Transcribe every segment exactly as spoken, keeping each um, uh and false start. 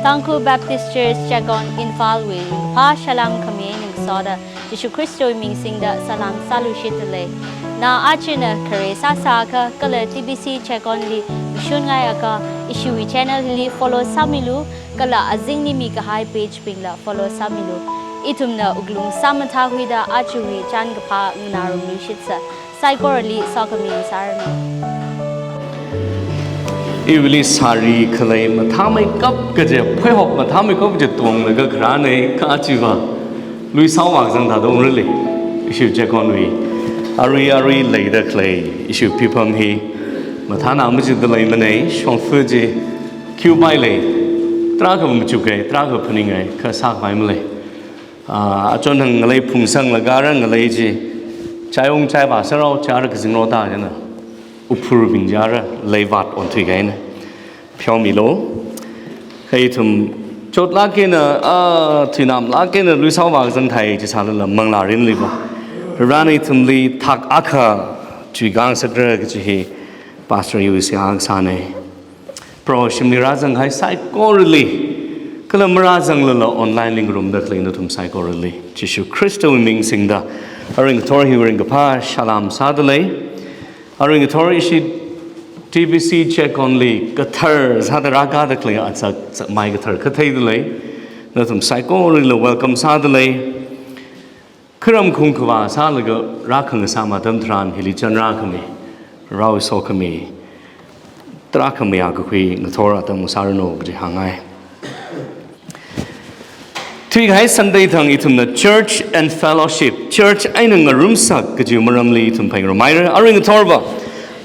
Tangkhul Baptist Church Checkon Imphal wui ringphā salam khami eina ngasoda Jishu Khristawui ming singda salam sāluishitdalei. Na ajana khare sāsākha kala T B C Checkon li mashunngaiakha ishiwui channel hili follow sāmilu, kala azingli mikahai page bingla follow sāmilu. Ithumna wuklung sāmathākhuida ajawui chānkaphā nganārumluishitsa. Saikorali sokhami sāranu. Iwuili sari khalei mathāmeikap kaje, pheihop mathāmeikap kaje tonglaga kharānei kachiva. Luisao vākazang thāda ungrali. Ishiwui Checkon wui arui arui leida khalei ishiwui phipam hi mathāna machida leimanei, shongfa chi khiupailei. Tarākha machukhai, tarākha phaningai, kha sākhavai malei. Ah, achon hang ngalei phungsanglaga rāngalei chi, chaiung chaivā sārao, chara kazingrao ta jana. Uphurbing chara, leivat onthuikahaina. Pheomilu. Kha ithum chotlāk eina, ah, thuinamlāk eina luisao vākazang thai chisālala manglā rinliva. Varena ithumli thak akha chuikang sakra kaji hi Pastor Yusi ang sānei. Proho shimli rāzanghai saikorali, kala marāzanglala online li ngarumda khalei nathum saikorali, Jishu Khristawui ming singda, arui ngathor hiwui ringkaphā salam sādalei. Arui ngathor ishi T B C Checkon li kathar sāda rākada khalei atsak, sakmai kathar katheidalei. Nathum saikoralila welcome sādalei. Kharam khungkhavā sālaga rākhangasam atam tharan hili chanrākhami, rao sokhami, tarākha mayākakhui ngathor atam sāranu kaji hāngngai. Thuikahai Sunday thang ithumna Church and Fellowship, Church eina ngarumsak kaji maramli ithum phaningrumhaira. Arui ngathorva,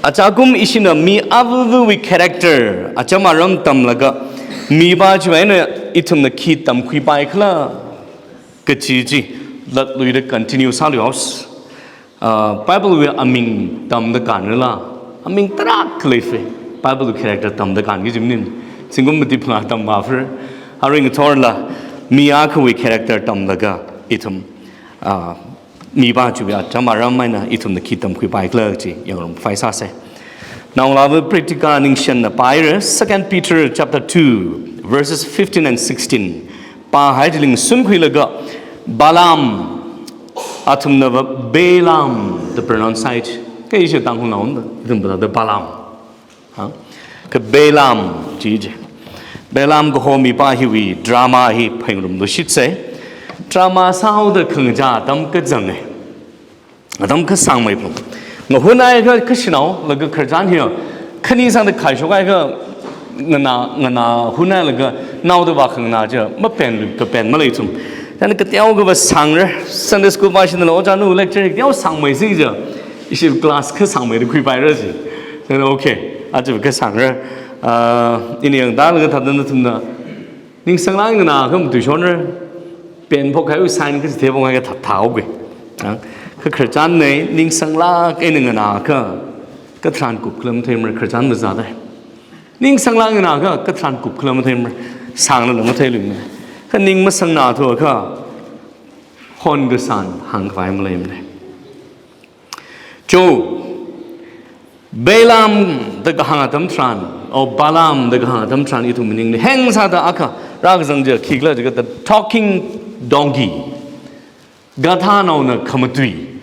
achakum ishina mi avāvawui character, acham aram tamlaga, mipā chiwui eina ithumna khi tamkhuipai khala kaji chi latluida continue sāluihaosa. Ah, Bible wui aming tamda kānrala, aming tarākha leifa. Bible wui character tamda kānki kaji maning. Zingkum mati phangā tamvāphara. Arui ngathorla mi akhawui character tamlaga ithum, ah, mipā chiwui acham aram eina ithumna khi tamkhuipai khala kaji yangrumphai sāsa. Naongalāva practical ningshanna pāhaira, Second Peter chapter two, verses fifteen and sixteen. Pāhai chili ngasunkhuilaga, Balaam, athumnava Balaam da pronounce sāi chi. Kha ishi Tangkhulnaona, ithumva da Balaam. Ha? Kha Balaam chi chi. Balaam kaho mipā hiwui drama hi phaningrumluishitsa. Drama sāhaoda khangachā atam kazanga. Atam kasāngmei phalung. Ngahunnaiakha kashanao, laga khararchan hiya, khani sangda khaishokhaiakha nganā, nganā hunnailaga naoda vākhanganā chi, mapen, kapen maleithum. Chieina kateokha vāsāngra, Sunday school vāshinla, ojāna lecture kateokha sāngmeisi chi, ishi class kasāngmeida khuipaira chi. Chieina okay, aja kasāngra, ah, ini yangda laga thāda nathumna ningsanglāk eina nganāakha matuishonra, pen phokhaiu sign kachithei phokhaiakha thathaoki. Ah, kha khararchanna, ningsanglāk eina nganāakha katharan kupkhala matheimara, khararchan mazāda. Ningsanglāk eina nganāakha katharan kupkhala matheimara, sānglala matheiluimara. Kha ning masangnathuakha honkasān hāngkhavai maleimara. Cho, Balaam da kahāng atam tharan, o Balaam da kahāng atam tharan ithum maningli heng sāda akha rākazang chi khikhala jiakha the talking donkey. Gadhanaona khamatui.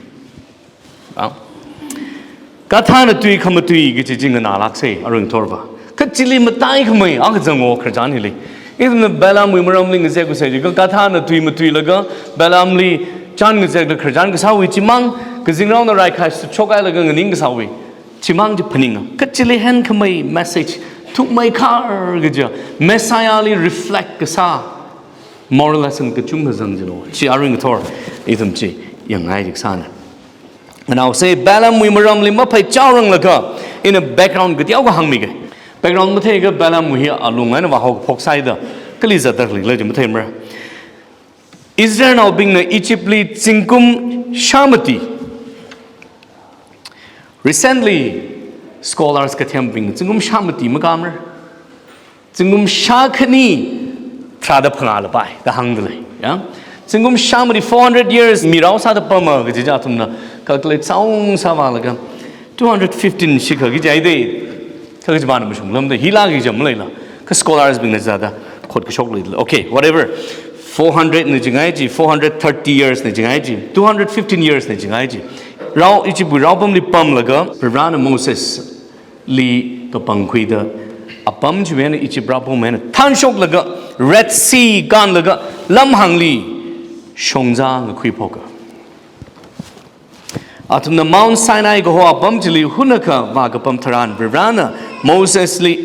Ah. Gadhana tui khamatui kaji chi nganālāksa, arui ngathorva. Kha chili mataikhamei akha zango khararchan hili. Ithumna Balaamwui maramli ngazek kasā chi, kha gadhana tui matuilaga Balaamli chān ngazekda khararchan kasāwui chimang, kazingraona raikhai suchokhailaga nganing kasāwui chimang chi phaninga. Kha chili henkhamei message, thukmeikhar kaja, Messiah li reflect kasā moral lesson kachungkha zang jilo. Chi arui ngathor ithum chi yangngai jiksāna. Nganāosa, Balaamwui maramli mapheichaoranglaga, ina background kateokha hāngmige. Background matheikha Balaamwui hi alung eina vāhao kaphok sāida, kali zatda khalikhala chi matheimara. Israelnaobingna Egypt li zingkum shāmati. Recently, scholars kathembing zingkum shāmati makāmara. Zingkum shākhani tharāda phangā lapai, da hāngdalei, ya. Zingkum shāmati, four hundred years mirao sāda pama kaji chi athumna calculate sāung sāvālaga, two hundred fifteen shikha kaji haida, kha kachivana mashunglamda, hila kaji chi maleila, kha scholars bingna zada, Khot kashok lei. Okay, whatever. Four hundred na jingai ji, four hundred thirty years na jingai ji, two hundred fifteen years na jingai ji. Rao Egypt wui raopamli pamlaga, Varena Moses li kapangkhuida, apam chiwui eina Egypt raopam eina thanshoklaga, Red Sea kānlaga, lamhāngli shongza ngakhuiphoka. Athumna Mount Sinai kaho apam chili hunakha vākapam tharan, Varena Moses li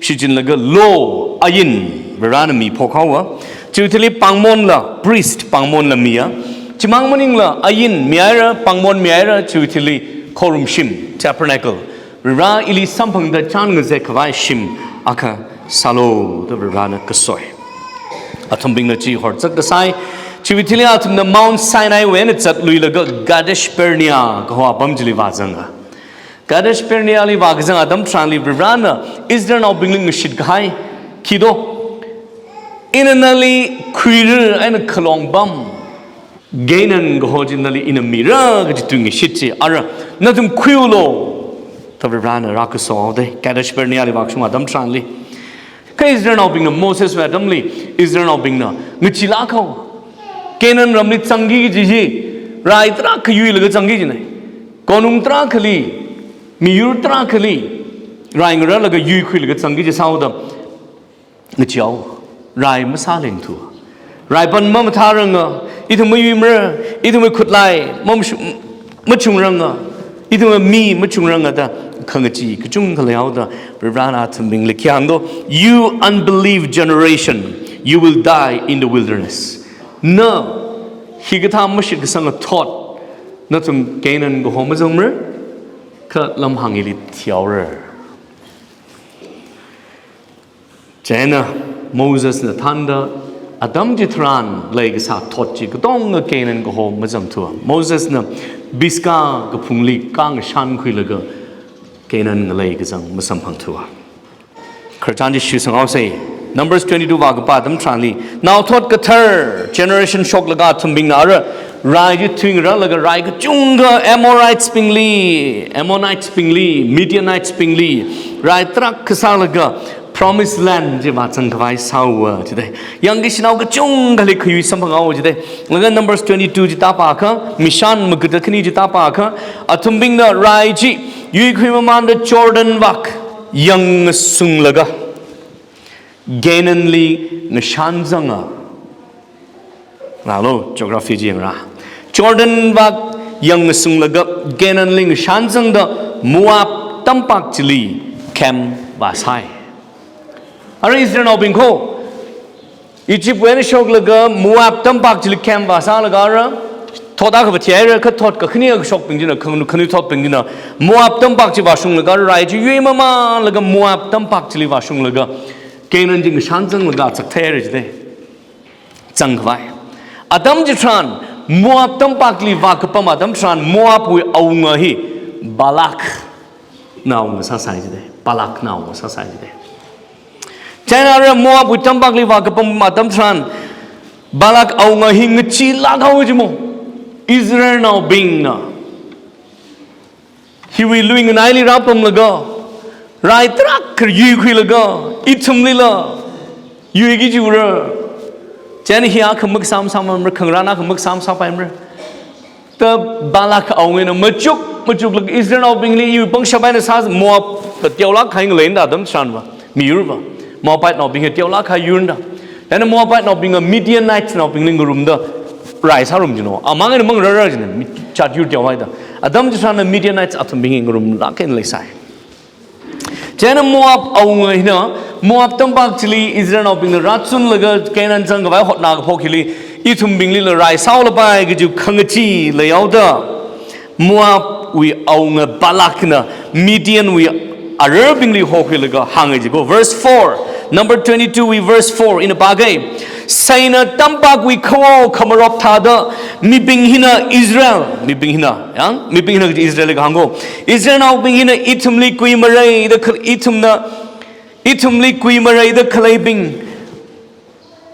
shichinlaga law, ain, Varena miphok haowa. Chiwui thili pāngmonla, priest pāngmonla miya. Chimang maningla ain mihaira, pāngmon mihaira, chiwui thili khorumshim, tabernacle, Vare ili samphangda chān ngazek khavai shim akha sālu da Varena kasoi. Athumbingna chi horzak kasai. Chiwui thili athumna Mount Sinai wui eina zatluilaga Kadesh Barnea kaho apam chili vāzanga. Kadesh Barnea li vākazang atam tharanli Varena Israelnaobingli ngashit kahai khi do. Ina nali khuira eina khalong pam Canaan kaho chi nali ina mira kaji tui ngashit chi. Ara, nathum khuilu da Varena rākasoi haoda, Kadesh Barnea li vākashung atam tharanli. Kha Israelnaobingna, Moses wui atamli Israelnaobingna ngachee lākhao. Canaan ramli zangki kaji hi rai tarākha yuilaga zangki kajina. Khanung tarākhali, miyur tarākhali rai ngararlaga yuikhuilaga zangki kaji sāhaoda, ngachee hao, rai masālengthu. Raipan mamathāranga, ithum mayuimara, ithumwui khutlai mamashu-, machungranga, ithumwui mi machungranga da khangachee kachungkha leihaoda, Varena athumbingli khi hāng do, "You unbelieved generation, you will die in the wilderness." Na hikathā mashitkasanga thot, nathum Canaan kaho mazangmara, kha lamhāngli thihaora. Chieina Mosesna thānda atam chitharan leikasā thot chi katonga Canaan kaho mazangthu. Mosesna Pisgah kaphungli kāngashankhuilaga Canaan ngalei kazang masamphangthu. Khararchan chi shuisanghaosa. Numbers twenty-two vākapā atam tharanli, naothot kathar generation shoklaga athumbingna ara rai chi thuingararlaga rai kachungkha Amorites bingli, Ammonites bingli, Midianites bingli rai tarākha sālaga Promised Land chi vāzang khavai sāhaowa jida. Yangkashinao kachungkhali khayui samphanghaowa jida. Laga Numbers twenty-two chi tāpākha, Mishan magada khani chi tāpākha, athumbingna rai chi yuikhuimamanda Jordan vak yangngasunglaga Canaanli ngashanzanga. Rālu, geography chi yangra. Jordan vak yangngasunglaga Canaanli ngashanzangda Moab tampak chili camp vāsai. Ara Israelnaobing kho Egypt wui eina shoklaga Moab tampak chili camp vāsālaga ara thot akha vāthihaira, kha thot kakhane kashokbing china, kha-, khanuithotbing china Moab tampak chi vāshunglaga rai chi yuimamalaga Moab tampak chili vāshunglaga Canaan chi ngashanzanglaga chaktheira jida. Zangkhavai. Atam chitharan Moab tampakli vākapam atam tharan Moabwui awunga hi Balakna awunga sāsai jida. Balakna awunga sāsai jida. Chieina ara Moabwui tampakli vākapam atam tharan Balak awunga hi ngachee lākhao jimo. Israelnaobingna hiwui lui nganaili rāpamlaga, rai tarākha yuikhuilaga, ithumlila yuiki jira. Chieina hi akha makasā masāmamara, khangarān akha makasā masāpaimara da Balak awungana machuk machuklaga Israelnaobingli iwui pangshap eina sā Moab va teolāk kahai ngaleina da atam tharanva, miyurva. Moabitenaobing hi teolāk kahai yurna. Chieina Moabitenaobingva Midianitesnaobingli ngarumda rai sārum jino. Amang eina mangararra jina, mi-, jat yur teohaida. Atam chitharanna Midianites athumbing hi ngarumlāk eina leisai. Chieina Moab awunga hina, Moab tampak chili Israelnaobingna rāzunlaga Canaan zangkhavai hotnakaphok hili, ithumbinglila rai sāhaolapai kaji khangachee leihaoda, Moabwui awunga Balakna Midianwui ararbingli hokhuilaga hānga jiko. Verse four, Number twenty-two wui verse four, ina pāga. Saina tampakwui khawo khamarop thāda, mibing hina Israel, mibing hina, yang, mibing hina kaji Israel kahāng kho. Israelnaobing hina ithumli kuimareida khal-, ithumna, ithumli kuimareida khaleibing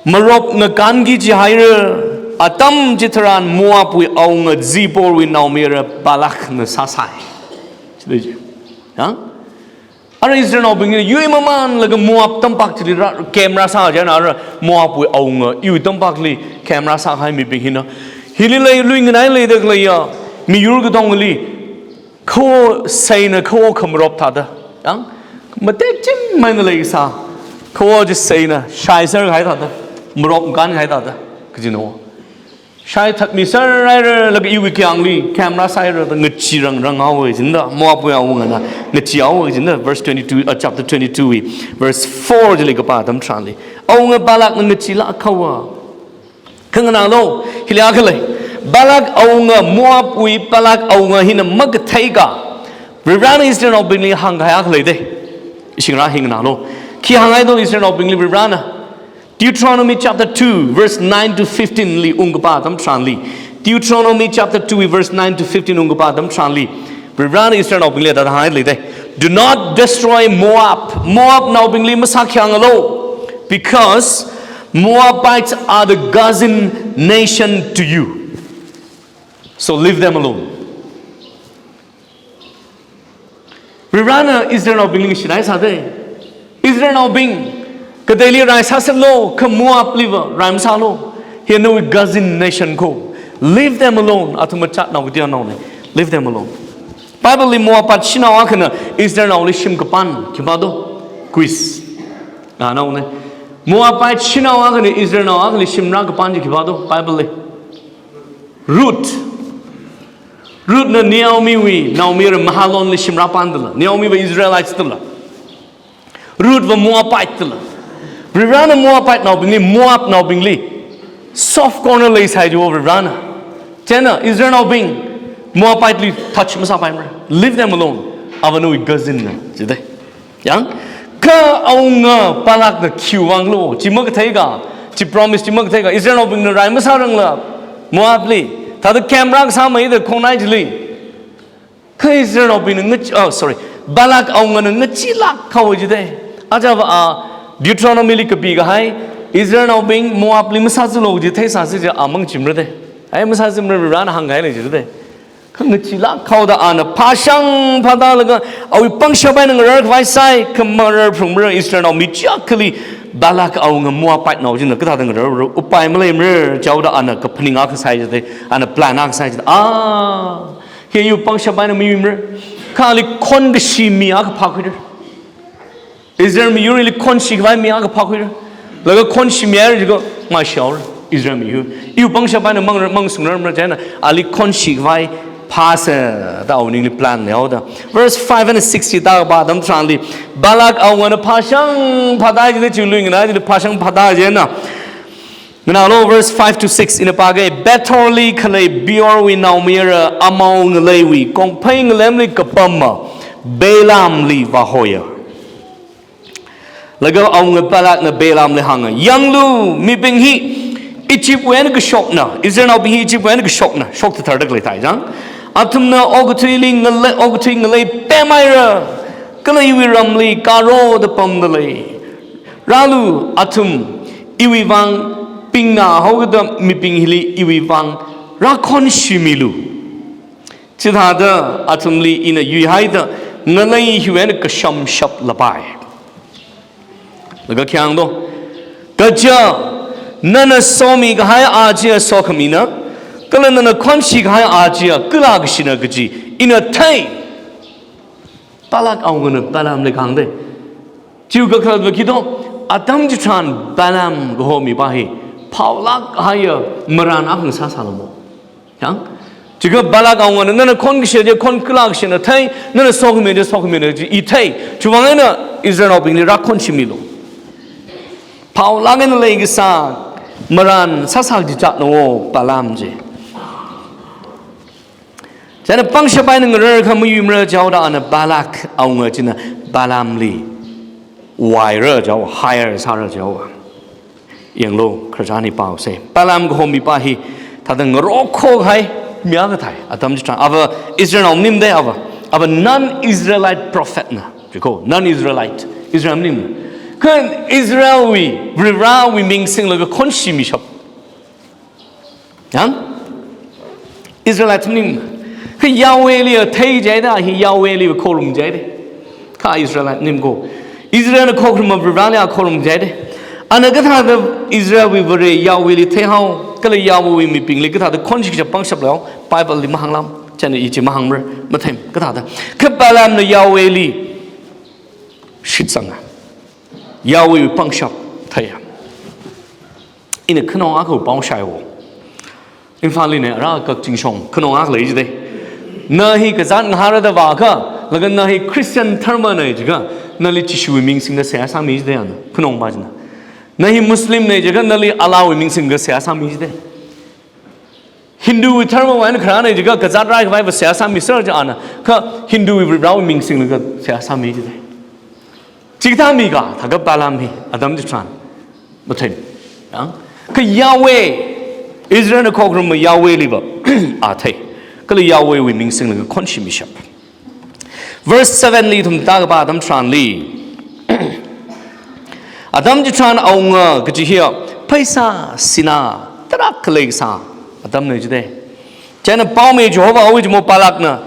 marop ngakānki jihaira. Atam chitharan Moabwui awunga Ziporwui naomayara Balakna sāsai. Chili ji. Yang? Ara Israelnaobingna yuimamanlaga Moab tampak chili rā, camp rāsā chieina ara Moabwui awunga iwui tampakli camp rāsākahai mibing hina, hili lei, lui nganai leida khaleiya miyur katongali, kho seina kho khamarop thāda. Yang, matekchingmeina leisā, kho chi seina shaiserkahai thāda, marop ngakānkahai thāda, kajina. Shaithatmiser hairalaga iwui kayāngli camp rāsāhaira da ngacheerang ranghaowa jinda, Moabwui awungana ngacheehaowa jinda, verse twenty-two, uh, chapter twenty-two wui, verse four chili kapā atam tharanli. Awunga Balakna ngacheelāk haowa. Kha nganālu, hili akha lei. Balak awunga, Moabwui Balak awunga hina makatheikha, Varivarana Israelnaobingli hāngkahai akha lei da. Ishi ngarā hi nganālu. Khi hānghai do Israelnaobingli Varivarana? Deuteronomy chapter two, verse nine to fifteen li ungkapā atam tharanli. Deuteronomy chapter two, verse nine to fifteen ungkapā atam tharanli, Varivarana Israelnaobingli thāda hānghai lei da. "Do not destroy Moab." Moabnaobingli masākhangalu, because Moabites are the Gazin nation to you. So leave them alone. Varivarana Israelnaobingli ngashinai sāda. Israelnaobing, kateili rai sāserlu, kha Moabliva rai masālu. Hi nawui Gazin nation ko. Leave them alone. Athum machatnao kateonaona. Leave them alone. Bible li Moabite shanao akhana Israelnaoli shim kapān, khipā do? Cush. Anaona. Moabite shanao akhana Israelnao akhali shim rākapān chi khipā do Bible li? Ruth. Ruthna Naomiwui, Naomi ra Mahalonli shim rāpān dala. Naomiva Israelite dala. Ruthva Moabite dala. Varivarana Moabitenaobingli, Moabnaobingli soft corner leisai jiwo Varivarana. Chieina Israelnaobing Moabiteli touch masāpaimara. Leave them alone. Ava nawui Gazin na, jida. Yang, kha awunga Balakna khiwui vanglo, chi makatheikha, chi promise chi makatheikha, Israelnaobingna rai masārangla, Moabli, thāda camp rākasāmeida khongnai chili. Kha Israelnaobingna ngach-, oh, sorry, Balak awungana ngacheelāk haowa jida. Ajava a Deuteronomy li kapikahai, Israelnaobing Moabli masāzulu kaji theisāsi jiakha a mangachimara da. Ai masāzimara, Varivarana hāngkahai lei jida. Kha ngacheelāk haoda ana phāshang phātālaga, awui pangshap eina ngararkhavai sāi, kha mangararphalungmara. Israelnao mi chiyākhali Balak awunga Moabitenao china kathāda ngararra, upai maleimara, jihaoda ana kaphaning akha sāi jida, ana plan akha sāi jida. Ah, hi iwui pangshap eina mayuimara. Kha ali khonkashi mi akha phākhuira. Israel miyurli khonshikhavai mi akha phākhuira. Laga khonshimi haira jiakha, mashaora Israel miyur. Iwui pangshap eina mang, mangsungrarmara, chieina ali khonshikhavai phāsa da awui ningli plan leihaoda. Verse five and six chi tākapā atam tharanli, Balak awungana phāshang phātā jida, chi lui nganai jida phāshang phātā chieina. Nganālu, verse five to six ina pāga, Pethorli khalei Beorwui naomayara amao ngaleiwui kongphei ngalemli kapama Balaamli vāhoiya. Laga awunga Balakna Balaamli hānga, "Yanglu, mibing hi Egyptwui eina kashokna, Israelnaobing hi Egyptwui eina kashokna, shokta tharda khalei thai jang. Athumna okathuili ngalei, okathui ngalei pemhaira, kala iwui ramli kāro da pamda lei. Rālu, athum iwui vang pingna haokida mibing hili iwui vang rākhonshimilu. Chithāda athumli ina yuihaida ngalei hiwui eina kashamshap lapai." Laga khayang do. Kaja, nana somikahai a chiya sokhamina, kala nana khonshikahai a chiya kala kashina kaji ina thei. Balak awungana Balaamli kahāng da. Chiwui kakhalatva khi do, atam chitharan Balaam kaho mipā hi phaolāk haiya marān akha ngasāsālamo. Yang, jiakha Balak awungana, nana khonkashi chiya khon, kala kashina thei, nana sokhami chiya sokhamina kaji i thei. Chiwui vang eina Israelnaobingli rākhonshimilu. Phaolāk eina leikasā marān sāsā kachichatnawo Balaam chi. Chieina pangshap eina ngararkha mayuimara, jihaoda ana Balak awunga china Balaamli vaira jihaowa, hire sāra jihaowa. Yanglu, khararchan hi pāhaosa. Balaam kaho mipā hi thāda ngarokkhokahai mi akha thai. Atam chitharan ava Israelnao maningmada ava. Ava non-Israelite prophet na. Jiko, non-Israelite. Israel maningmana. Kha Israelwui, Varivarawui ming singlaga khonshimishaowa. Yang? Israelite maningmana. Kha Yahwehli athei jihaida, hi Yahwehli akhorum jihaida. Kha Israelite nim ko. Israelna khokharuma Varivarali a khokharum jai de. Ana kathāda Israelwui Vare Yahwehli theihao, kala Yahwehwui mibingli kathāda khonshikcha pangshap leihao, Bible li mahānglam, chieina i chi mahāngmara, matheimana kathāda. Kha Balaamna Yahwehli shitsanga. Yahwehwui pangshap theiya. Ina khanong akha pao shaiwo. Imphal li ne ara Kakching shong khanong akha lei jide. Na hi kazāt ngahāra da vākha, laga na hi Christian dharma ne jiakha, nali Jishuwui ming singda seihā sāmi jide ana. Khanong pa china. Na hi Muslim ne jiakha, nali Allahwui ming singda seihā sāmi jide. Hinduwui dharma wui eina kharā ne jiakha, kazāt rai khavai va seihā sāmi sāra ji ana. Kha Hinduwui Varivarawui ming singlaga seihā sāmi jide. Chikathā mi kha, thākha Balaam hi, atam chitharan. Matheimana. Yang? Kha Yahweh, Israelna khokharuma Yahwehli va, a thei. Kala Yahwehwui ming singlaga khonshimishap. Verse seven li ithum tākapā atam tharanli. Atam chitharan awunga kaji hiya, pheisā sinā tarākha leikasā atam ne jide. Chieina paomi Jehovahwui chimo Balakna,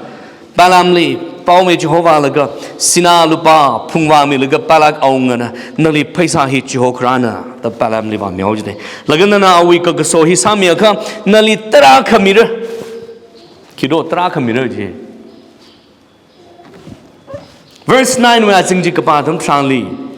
Balaamli paomi Jehovah laga, sinā lupā phungvāmilaga Balak awungana, nali pheisā hi chihokharāna, da Balaamli vāmihao jide. Laga nana awui kakaso hi sāmiakha, nali tarākha mira. Khi do tarākha mira ji. Verse nine wui azing chi kapā atam tharanli,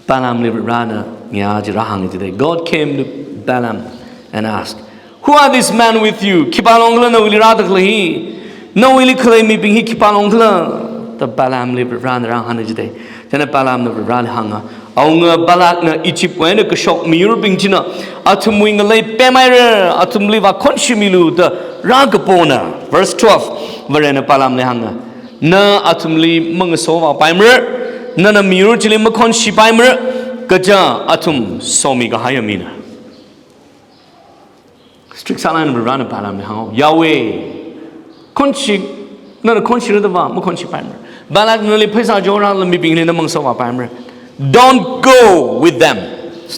Balaamli Varivarana ngayā chi rāhāng jide. God came to Balaam and asked, "Who are these men with you?" Khipā long khala nawuili rāda khalei hi? Nawuili khalei mibing hi khipā long khala? Da Balaamli Varivarana rāhāng jide. Chieina Balaamna Varivarali hānga, "Awunga Balakna Egyptwui eina kashok miyurbing china athumwui ngalei pemhaira, athumli vākhonshimilu da rākapona." Verse twelve, Varena Balaamli hānga, "Na athumli mangasovāpaimara, nana miyur chili makhonshipaimara, kaja athum somikahaiya mina." Strict sālāk eina Varivarana Balaamli hānga, "Yahweh, khonshi, nana khonshira da va makhonshipaimara. Balakna nali pheisā chihorāla mibingli na mangasovāpaimara. Don't go with them."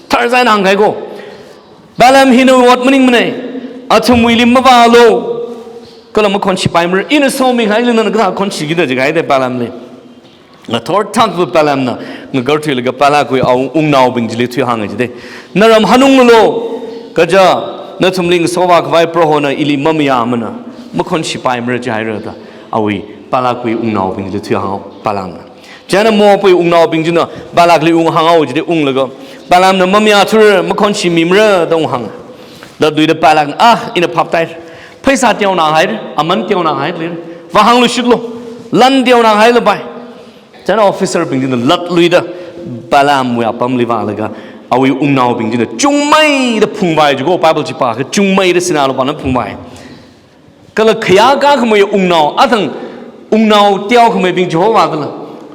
Tharzan hāngkahai ko. Balaam hi nawui ot maningmana. Athumwuili mavālu. Kala makhonshipaimara. Ina somihaili nana kathā khonshikida jikahai de Balaamli. Ngathor thakva Balaamna ngakarthuilaga Balakwui awung wungnaobing chili thuihānga jide. Naram hanunglu, kaja nathumli ngasovā khavai Prohona ili mamayāmana, makhonshipaimara jihaira da awui Balakwui wungnaobing chili thuihānga Balaamna. Chieina Moabwui wungnaobing china Balakli unghānga jide, unglaga, Balaamna mamayāthura, makhonshimimara da unghānga. Latluida Balakna, "Ah, ina phaptāhaira. Pheisā teonāhaira, aman teonāhaira. Vāhāngluishitlu. Lan teonāhaila pai." Chieina officer bing china latluida Balaamwui apamli vālaga, awui wungnaobing china chungmeida phungvai jiko, Bible chi pākha chungmeida sinā lupāna phungvai. Kala khayākā khamei wungnao, athang wungnao teokhameibing chihorvāda la,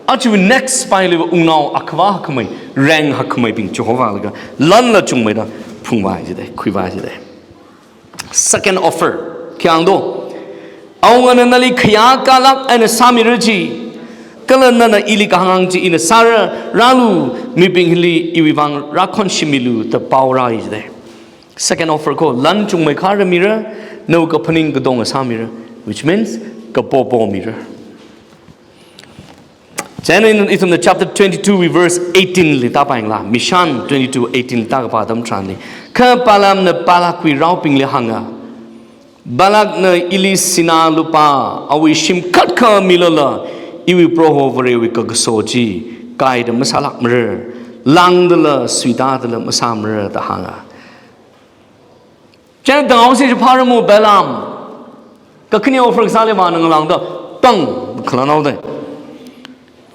aja next pailiva wungnao akhava hakhamei, rank hakhameibing chihorvālaga, lanla chungmeida phungvai jide, khuivai jide. Second offer, khi hāng do? Awungana nali khayākālāk eina sāmira ji, kala nana ili kahāng chi ina sāra, rālu, mibing hili iwui vang rākhonshimilu da pao rāi jide. Second offer ko, lan chungmeikhara mira, nawui kaphaning kadonga sāmira, which means kapopo mira. Chieina ithumna chapter twenty-two wui verse eighteen li tāpaiyangla, Mishan twenty-two eighteen li tākapā atam tharanli, kha Balaamna Balakwui raobingli hānga, "Balakna ili sinā lupā awui shimkhat kha milala, iwui Proho Varewui kakaso chi kaida masālākmara, lāngdala suitādala masāmara," da hānga. Chieina tanghaosi chi phāra mo Balaam. Kakhane offer kasāli vāna ngalāngda, tang, khalanao de.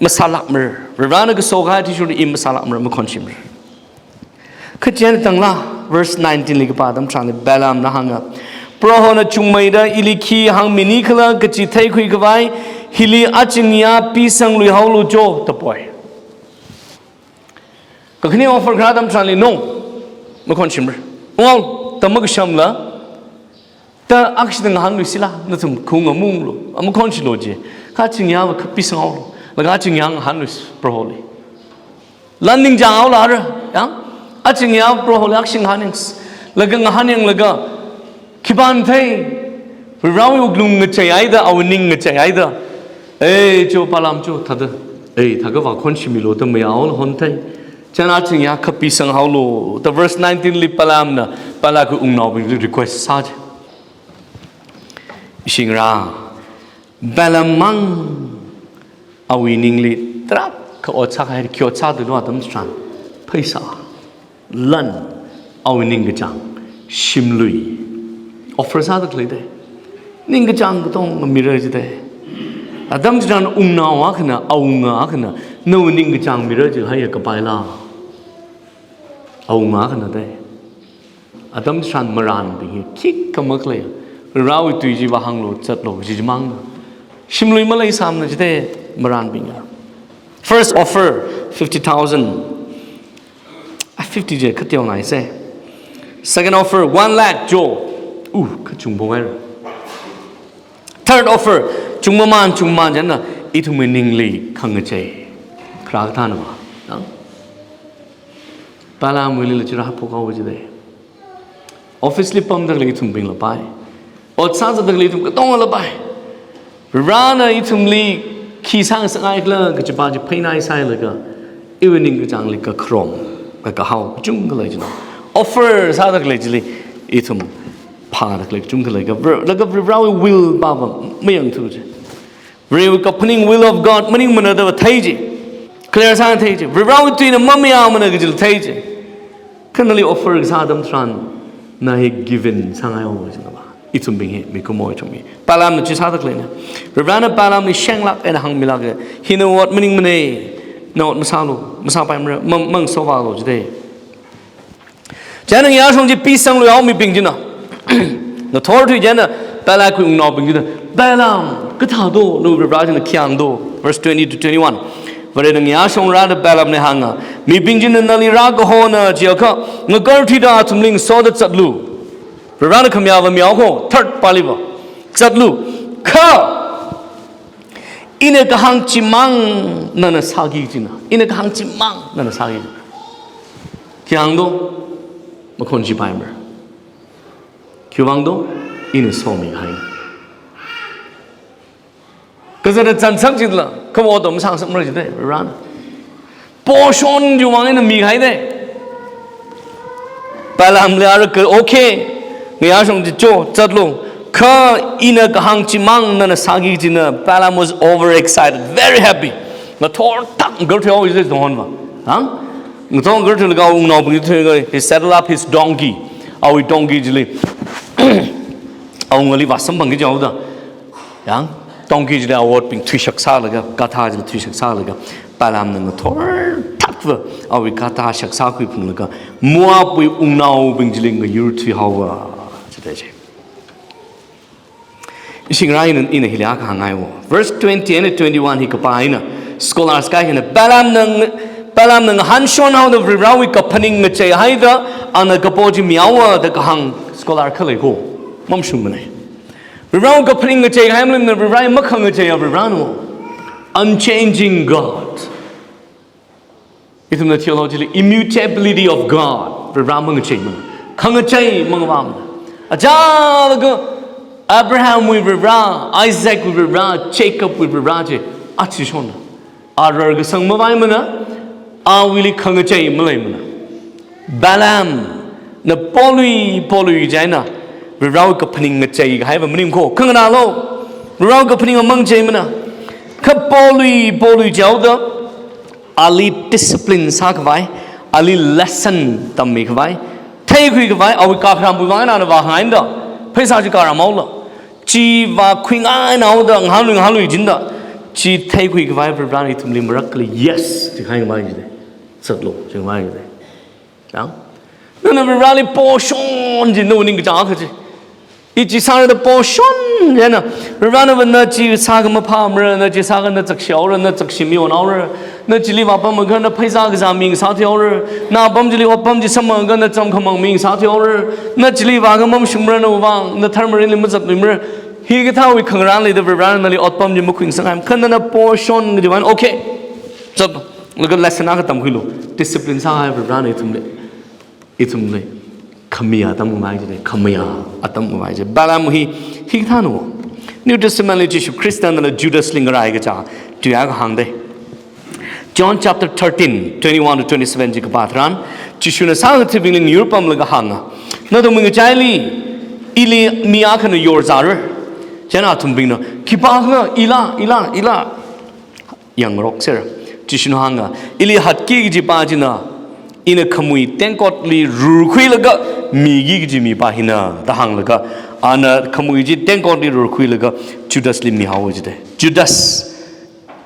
Masālākmara. Varivarana kaso kahai athishurda i masālākmara, makhonshimara. Kha chieina tangla, verse nineteen li kapā atam tharanli Balaamna hānga, "Prohona chungmeida ili khi hāngmini khala kachi theikhui khavai, hili achingya pisangluihaolu jo," da poi. Kakhane offer kharā atam tharanli, "No, makhonshimara. Unghaolu, ta makashamla, ta akshida ngahānluisila, nathum khaung amunglu, a makhonshilu ji. Kha achingyava kha pisanghaolu, laga achingya ngahānluisi Proholi. Lan ningchānghaola ra, yang? Achingya Proholi akshi ngahānyangsa. Laga ngahānyanglaga, khipāna thei, Varivarawui wuklung ngacheihaida, awui ning ngacheihaida, "Ei, cho Balaam cho, thāda, ei, thākha vākhon shimilo da mayāhaolu hon thei. Chānā chingya khapi sanghaolo," da verse nineteen li Balaamna Balak wui wungnaobingli request sā chi. Ishi ngarā, Balaam mang awui ningli tarākha ot sākahai, khi ot sāda lo atam tharan, pheisā, lan, awui ningkachāng, shimlui, offer sāda khalei thei. Ningkachāng katonga mira jithei. Atam tharan wungnao akhana, awunga akhana, nawui ningkachāng mira jihaiya kapaila? Awunga akhana thei. Atam tharan marānbing hi khikha makhalei. Varewui tui chi vāhānglo, zatlo, chi chimang. Shimlui maleisāmana jithei marānbing ya. First offer, fifty thousand. Ah, fifty chi khateongai se. Second offer, one lakh cho. Uh, kachungpho haira. Third offer, chungmamān, chungmamān chieina, ithumwui ningli khangachei. Kharā kathāna va. Nang? Balaamwuilila chira haophok haowa jithei. Office li pamda khalei ithumbingla pai. Ot sāzatda khalei ithum katongala pai. Varena ithumli khi sāngasakngaikhala kajipa chi phainai sāhailaga, iwui ningkachāngli kakharom, kakahao kachungkha lei china. Offer sāda khalei chili ithum phāda khalei kachungkha lei ka, Var-, laga Varewui will pava mayangthu chi. Varewui kaphaning, will of God maningmana da thei chi. Clear sāthei chi. Varewui tuina mamayāmana kajila thei chi. Kha nali offer kasā atam tharan, na hi give in sāngai haowa jina va. Ithumbing hi, mikumo ithum hi. Balaamna chi sāda khaleina. Varena Balaamli shenglāk eina hāngmilāka. Hi nawui ot maningmana. Na ot masālo, masāpaimara, mang, mang sovālo jithei. Chieina ngayā shong chi pisangluihao mibing china. Ngathor thuiya chieina Balak wui wungnaobing china, "Balaam, kathādo, nawui Vare china khi hāngdo?" Verse twenty to twenty-one. Varena ngayā shong rāda Balaamli hānga, "Mibing china nali rākahona chiakha, ngakarthuida athumli ngasoda zatlu. Varena khamayā va mihaowa kho, third pali va. Zatlu. Kha ina kahāng chimang nana sāki kajina. Ina kahāng chimang nana sāki kajina." Khi hāngdo? Makhonshipaimara. Khiwui vang do? Ina somikahai. Kazata chansak chila, kha ot masāngasakmara jithei, Varena. Portion chiwui vang eina mikahai thei. Balaamli ara ka, okay. Ngayā shong chi cho, zatlu. Kha ina kahāng chimang nana sāki kajina. Balaam was overexcited, very happy. Ngathor thak, ngakarthui haowa jithei tongkhan va. Hang? Ngathor ngakarthuilaga awui wungnaobing thuilaga, he saddled up his donkey. Awui donkey chili awungali vāsamphangki jihaoda. Yang, donkey chili awui otbing thuishak sālaga, gadha chili thuishak sālaga, Balaamna ngathor thakva awui gadha shak sākhuiphunglaga, Moabwui wungnaobing chili ngayurthui haowa jithei chi. Ishi ngarā ina, ina hili akha hāngai wo. Verse twenty and twenty-one hi kapā eina, scholars kaikhana, Balaamna, Balaamna ngahānshon haoda Varewui kaphaning ngacheihaida, ana kapo chi mihaowa da kahāng scholar khalei kho. Mamashungmana. Varewui kaphaning ngacheikahai maning, Vare makhangacheiya Varena wo. Unchanging God. Ithumna theology li immutability of God. Vare mangacheimana. Khangachei mangavāmana. Achālaga Abrahamwui Vare, Isaacwui Vare, Jacobwui Vare chi athishonna. A rarkasang mavaimana, awuili khangachei maleimana. Balaamna polui, polui chieina, Varewui kaphaning ngacheikahai va maning kho, khanganālo. Varewui kaphaning mangacheimana. Kha polui, polui chihaoda, ali discipline sākhavai, ali lesson tammikhavai, theikhuikhavai, awui kakharamwui vang eina ana vāhāngai da, pheisā chi karam haola. Chi vākhuingai eina haoda, ngahānlui, ngahānlui jida, chi theikhuikhavai Varena ithumli marakli, yes, chi khaingai jida, zatlo, chi khaingai jida. Yang? Nana Vareli portion chi nawui ningkachāng akha chi. I chi sāra da portion chieina, Varena va na chi sākha maphāmara, na chi sākha na chakshi haora, na chakshi mion haora, na chili vāpamkha na pheisā kazā mi ngasāthui haora, na apam chili otpam chi samphangkha na chāmkhamang mi ngasāthui haora, na chili vākha mamashungmara nawui vang, na dharma mirinli mazatluimara. Hikathāwui khangarān leida Varena nali otpam chi makhuingasakngai, kha nana portion kaji vang, okay. Zat, laga lesson akha tamkhuilu. Discipline sāhai Varena ithumli, ithumli khamayā atam ngamai jida, khamayā atam ngamai jida. Balaam hi, hikathāna wo. New Testament li Jishu Khristana Judas li ngarai kachā, tuiakha hāngda. John chapter thirteen, twenty-one to twenty-seven chi kapā tharan, Jishuna sākathuibingli ngayurpamlaga hānga, nathum ngachaili, ili mi akhana yorzāra. Chieina athumbingna, khipākhala, ila, ila, ila. Yangrok sera. Jishuna hānga, ili hatki kajipa china, ina khamui tengkotli rurkhuilaga miki kaji mipa hina, da hānglaga, ana khamui chi tengkotli rurkhuilaga Judas li mihaowa jida. Judas,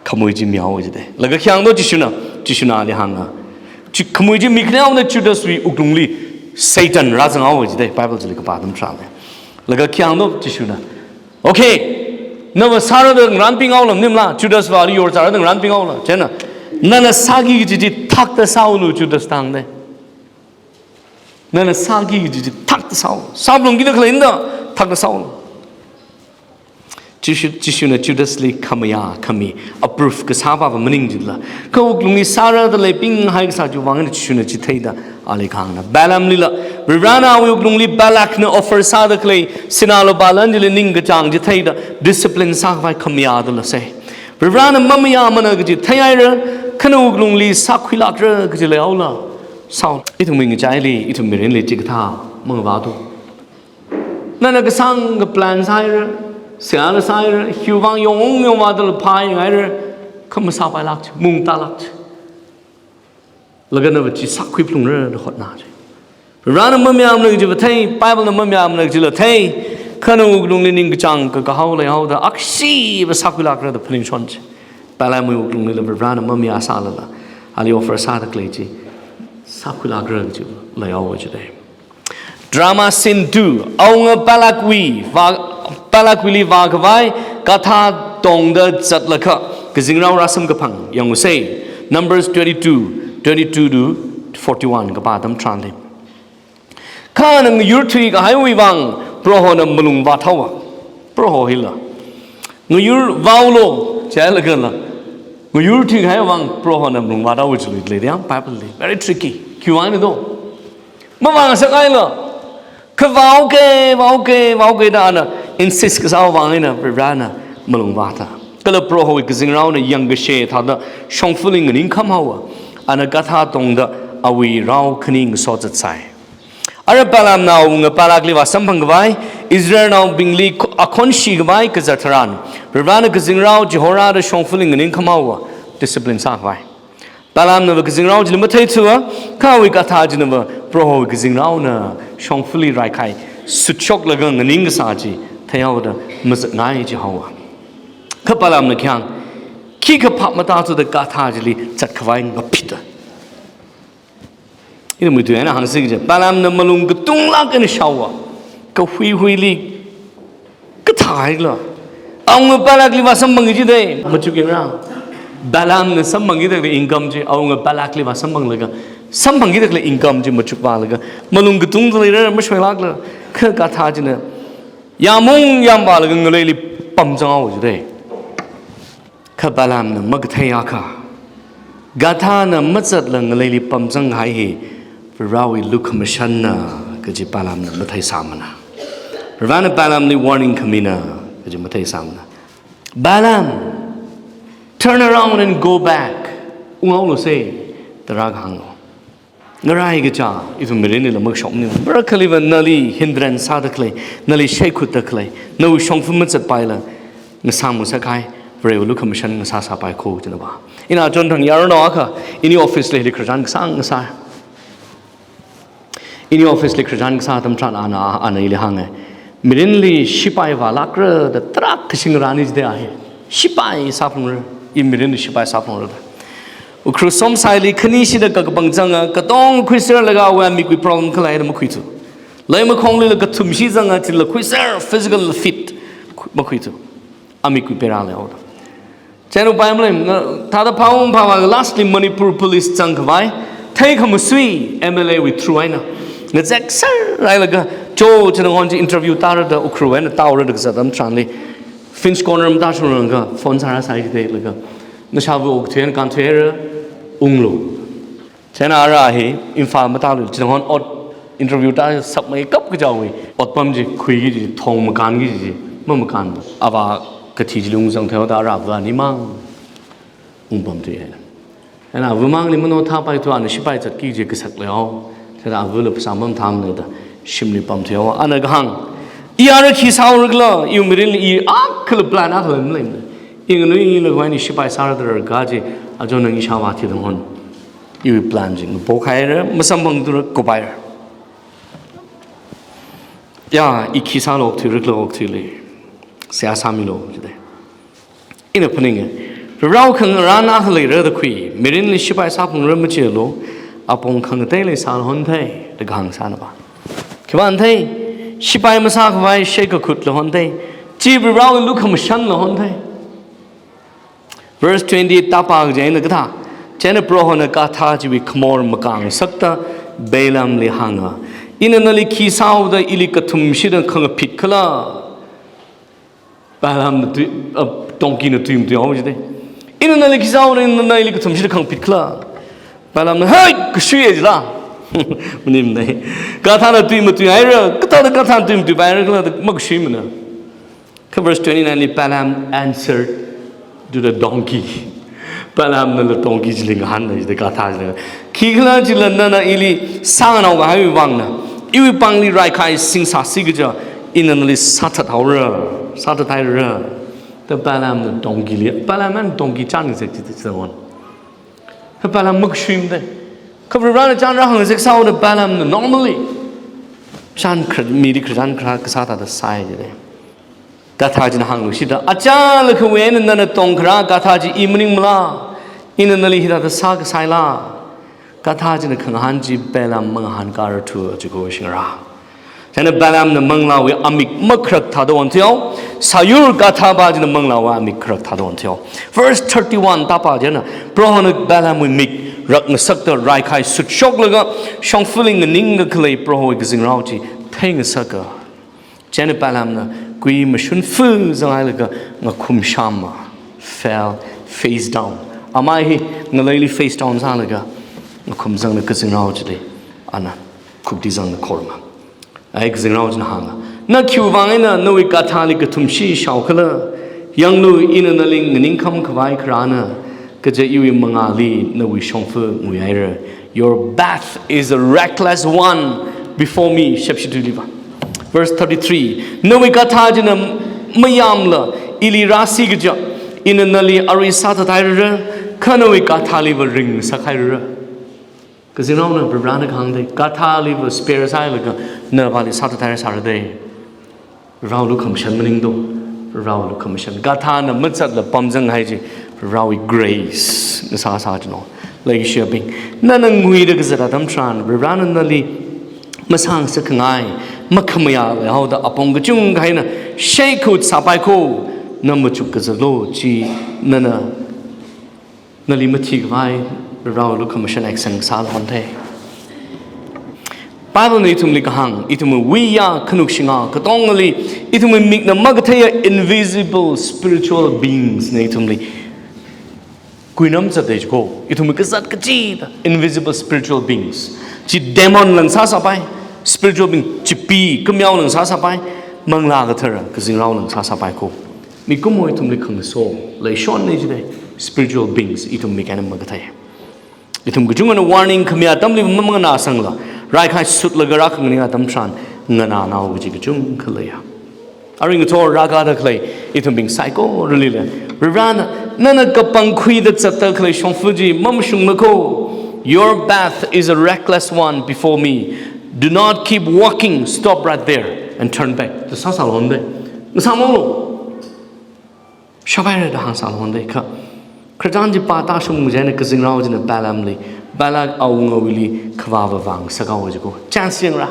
khamui chi mihaowa jida. Laga khi hāngdo Jishuna, Jishuna ali hānga, chi khamui chi mikhaleoda Judas wui wuklungli Satan rāzanghaowa jida, Bible chili kapā atam tharanli. Laga khi hāngdo Jishuna, okay, nava sāra da ngaranpinghaola maningla, Judas va ali yorzāra da ngaranpinghaola. Chieina, nana sāki kaji chi thakta sāulu Judas da hāngda. Nana sāki kaji chi thakta sāu. Sāphalungkida khalei eina thakta sāulu. Jishu, Jishuna Judas li khamayā, khami, approve kasāpa va maning jila. Kha wuklungli sāra da leipinghai kasā chiwui vang eina Jishuna chi theida, ali kahāngna. Balaamlila, Varivarana awui wuklungli Balakna offer sāda khalei, sinā lupā lan chili ningkachāng chi theida, discipline sākhavai khamayā dalase. Varivarana mamayāmana kaji theihaira, kha nawui wuklungli sākhuilākra kaji leihaola. Sāu, ithumwui ngachaili, ithum mirinli chikathā mangavātu. Nana kasāngkha plan sāhaira, seihā sāhaira, hiwui vang yongyong yongvāda laphā yangaira, kha masāpailāk chi, mungtālāk chi. Laga nava chi sākhuiphalungra da hotna chi. Varivarana mamayāmana kaji va thei, Bible na mamayāmana kajila thei, kha nawui wuklungli ningkachāng kakahao leihaoda, akshiva sākhuilākra da phaning shon chi. Balaamwui wuklunglila Varivarana mamayāsālala, ali offer sāda khalei chi sākhuilākra kaji leihaowa jida. Drama scene two, awunga Balakwui vā, Balakwuili vākhavai gadha tongda zatlakha, kazingrao rāsamkaphang yanguse. Numbers twenty-two, twenty-two to forty-one kapā atam tharanli. Kha ana ngayur thuikahaiwui vang, Prohona malung vāthaowa. Proho hila, ngayur vāulu, jilaga la, ngayur thuikahaiwui vang Prohona malung vāthaowa chiluilei da hānga Bible li. Very tricky. Khiwui vang eina do? Mavāngasakhaila. Kha vāuke, vāuke, vāuke da ana insist kasāwui vang eina Varivarana malung vātha. Kala Prohowui kazingraona yangkashe thāda shongfali nganingkhamhaowa. Ana gadha tongda awui rao khani ngaso zatsai. Ara Balaamna awunga Balakli vāsamphangkhavai, Israelnaobingli kho-, akhonshi khavai kazat tharan, Varivarana kazingrao chihorāda shongfali nganingkhamhaowa, discipline sākhavai. Balaamnava kazingrao chili matheithuwa, kha awui gadha chinava Prohowui kazingraona shongfali raikhai sutshoklaga nganing kasā chi theihaoda mazatngai jihaowa. Kha Balaamna khi hāng, khikha phap matāthuda gadha chili zatkhavai ngaphita. Ina muitu eina hāngsi kaje, Balaamna malung katunglāk eina shaowa. Kahuihuili kathāhaila. Awunga Balakli vāsamphangki jida, machuk yangra. Balaamna samphangkida khalei income chi, awunga Balakli vāsamphanglaga, samphangkida khalei income chi machukvālaga, malung katungda leira mashoilākla, kha gadha china yāmung yāmvālaga ngaleili pamzanghaowa jida. Kha Balaamna makathei akha, gadhana mazatla ngaleili pamzanghai hi Varewui lukhamashanna kaji Balaamna matheisāmana. Varena Balaamli warning khamina kaji matheisāmana. Balaam, turn around and go back. Unghaoluse, da rākahānglo. Ngarai kachā, ithum mirinlila makashok maning. Marakhaliva nali hindrance sāda khalei, nali shaikhutda khalei, nawui shongfa mazatpaila, ngasāmngasakhai, Varewui lukhamashan ngasāsāpai kho jinaba. Ina chonthang yaronao akha, ini office li hili khararchan kasā ngasā. Ini office li khararchan kasā atam tharan ana, ana ili hānga. Mirinli shipai vālākra da tarākha shingrani jida hi. Shipai sāphalungra, i mirinli shipai sāphalungra da. Ukhrul Somsaili khanishida kakapang zanga, katong khuiserlaga awui amikwui problem khalei da makhuithu. Leimakhonglila kathumshi zanga chila khuiser, physical fit, khu-, makhuithu. Amikwui pera leihaoda. Chieina upai malei, nga, thāda phāung phāvā lastly Manipur Police zangkhavai, theikhamasui M L A wui through eina. Ngazekser hailaga, cho china ngon chi interview tārada Ukhrul eina tāurada kazat atam tharanli. Finch Corner matāshungranga, phone sārāsai jida laga. Nashāva okthuihaira, kānthuihaira, unglu. Chieina ara hi, Imphal matālu, china ngon ot interview tāsakmeikap kajiwui. Otpam chi, khuiki chi, thong makānki chi. Mamakān, avā kathi chili ungzang theihaoda ara avā nimang ungpamthui haina. Ana avamangli mano thāpaithu, ana shipai zatki kaji kasak leihao. Thāda avāla phasā mamathāmana da shimli pamthuihao. Ana kahāng, i ara khi sāhaora khala, iwui mirinli i akhala plan akhala maleimana. I nganuilakha eina shipai sāra da rākaji, aja nang ishāvā thida hon. Iwui plan chi ngapokhai haira, masamphangthura, kupai haira. Ya, i khi sālu, okthuira khala, okthuili. Seihā sāmilu, jida. Ina phaninga, Varewui khangarān akha leira da khui, mirinli shipai sāphalungra machilu, apong khangateili sāla honthei, da kahāng sāna ba. Khipāna thei, shipai masākhavai shei kakhutla honthei, chi Varewui lukhamashanla honthei. Verse twenty-eight tāpā kaji eina kathā, chieina Prohona gadha chiwui khamor makāngasakta Balaamli hānga, ina nali khi sāhaoda ili kathumshida khangaphit khala? Balaamna tui, uh, donkeyna tui matuihao jida. Ina nali khi sāhaoda, ina nali kathumshida khangaphit khala? Balaamna, hai, kashuiya jila. Maningmana. Gadhana tui matuihaira, kathāda gadhana tui matuipaira khala da makashuimana. Kha verse twenty-nine li, Balaam answered to the donkey. Balaamnala donkey chili ngahāna jida, gadha chili. Khikhalajila nana ili sānganao kahaiwui vangna, iwui pāngli raikhai sing sāsi kaja, ina nali sāthathaora, sāthathaira. Da Balaamna donkeyli, Balaam eina donkey chān ngazek jida, jida hon. Kha Balaam makashuimada. Kha Varena chān rāhāngzek sāhaoda Balaamna normally chān khar, mili khararchān kharā kasā thāda sāi jida. Gadha china hāngluishida, achālakhawui eina nana tongkharā gadha chi i maningmala? Ina nali hithāda sākasaila? Gadha china khangahān chi Balaam mangahānkārarthu jiko shingra. Chieina Balaamna manglāwui amik makharak thāda onthuihao, sāyur gadhapa china manglāwui amik kharak thāda onthuihao. Verse thirty-one tāpā chieina, Prohona Balaamwui mik rakngasakta raikhai sutshoklaga, shongfali nganingkakhalei Prohowui kazingrao chi theingasaka. Chieina Balaamna kui mashun fu zanghailaga ngakhum shāma, fell face down. Amai hi ngaleili face down sālaga ngakhum zangda kazingrao chili ana khukti zangda khoruma. Ai kazingrao china hānga, na khiwui vang eina nawui gadhali kathumshi shao khala? Yanglu, ina nali nganingkham khavai kharāna, kaja iwui mangāli nawui shongfa nguihaira. Your path is a reckless one before me. Shepshi tuiliva. Verse thirty-three. Nawui gadha china mayāmla ili rāsi kaja, ina nali arui sāthathairara, kha nawui gadhaliva ringsak hairara. Kazingraona Varena kahāng dei, gadhaliva spare sāhailaga navāli sāthathaira sāra dei. Varewui lukhamashan maningdo, Varewui lukhamashan. Gadhana mazatla pamzanghai chi, Varewui grace na sāsā chino. Leikashiyabing, nana nguida kazat atam tharan, Varena nali masāngasak khangai makhamayā leihaoda apong kachungkha eina sheikhut sāpai kho, na machuk kazatlu, chi nana nali mathi khavai Varewui lukhamashan action sāla honthei. Biblena ithumli kahāng, ithumwui wuiya khanuk shinga katongali, ithumwui mikna makatheiya invisible spiritual beings na ithumli kuinam zatdei jiko, ithumwui kazat kachida invisible spiritual beings. Chi demonla sāsāpai, spiritual being, chipi, kamyaona sāsāpai, Manglā Kathara, kazingraona sāsāpai kho. Mikumo ithumli khangaso leishonna jidei, spiritual beings, ithum mik eina makathei. Ithum kachungana warning khami atamli mamanganāsangla, raikhai sutlaga rākhanganing atam tharan, nganānao kaji kachungkha leiya. Arui ngathor rākada khalei ithumbing saikoralila, Varena, nana kapangkhuida zatta khalei shongfa chi mamashungla kho. Your path is a reckless one before me. Do not keep walking, stop right there and turn back. Da sāsāla honthei. Ngasāmanglu. Shāpaira da hāngsāla honthei kha. Khararchan chi pātāshung chieina kazingrao china Balaamli, Balak awungawuili khavā vāvāngasakhaowa jiko. Chance yangra.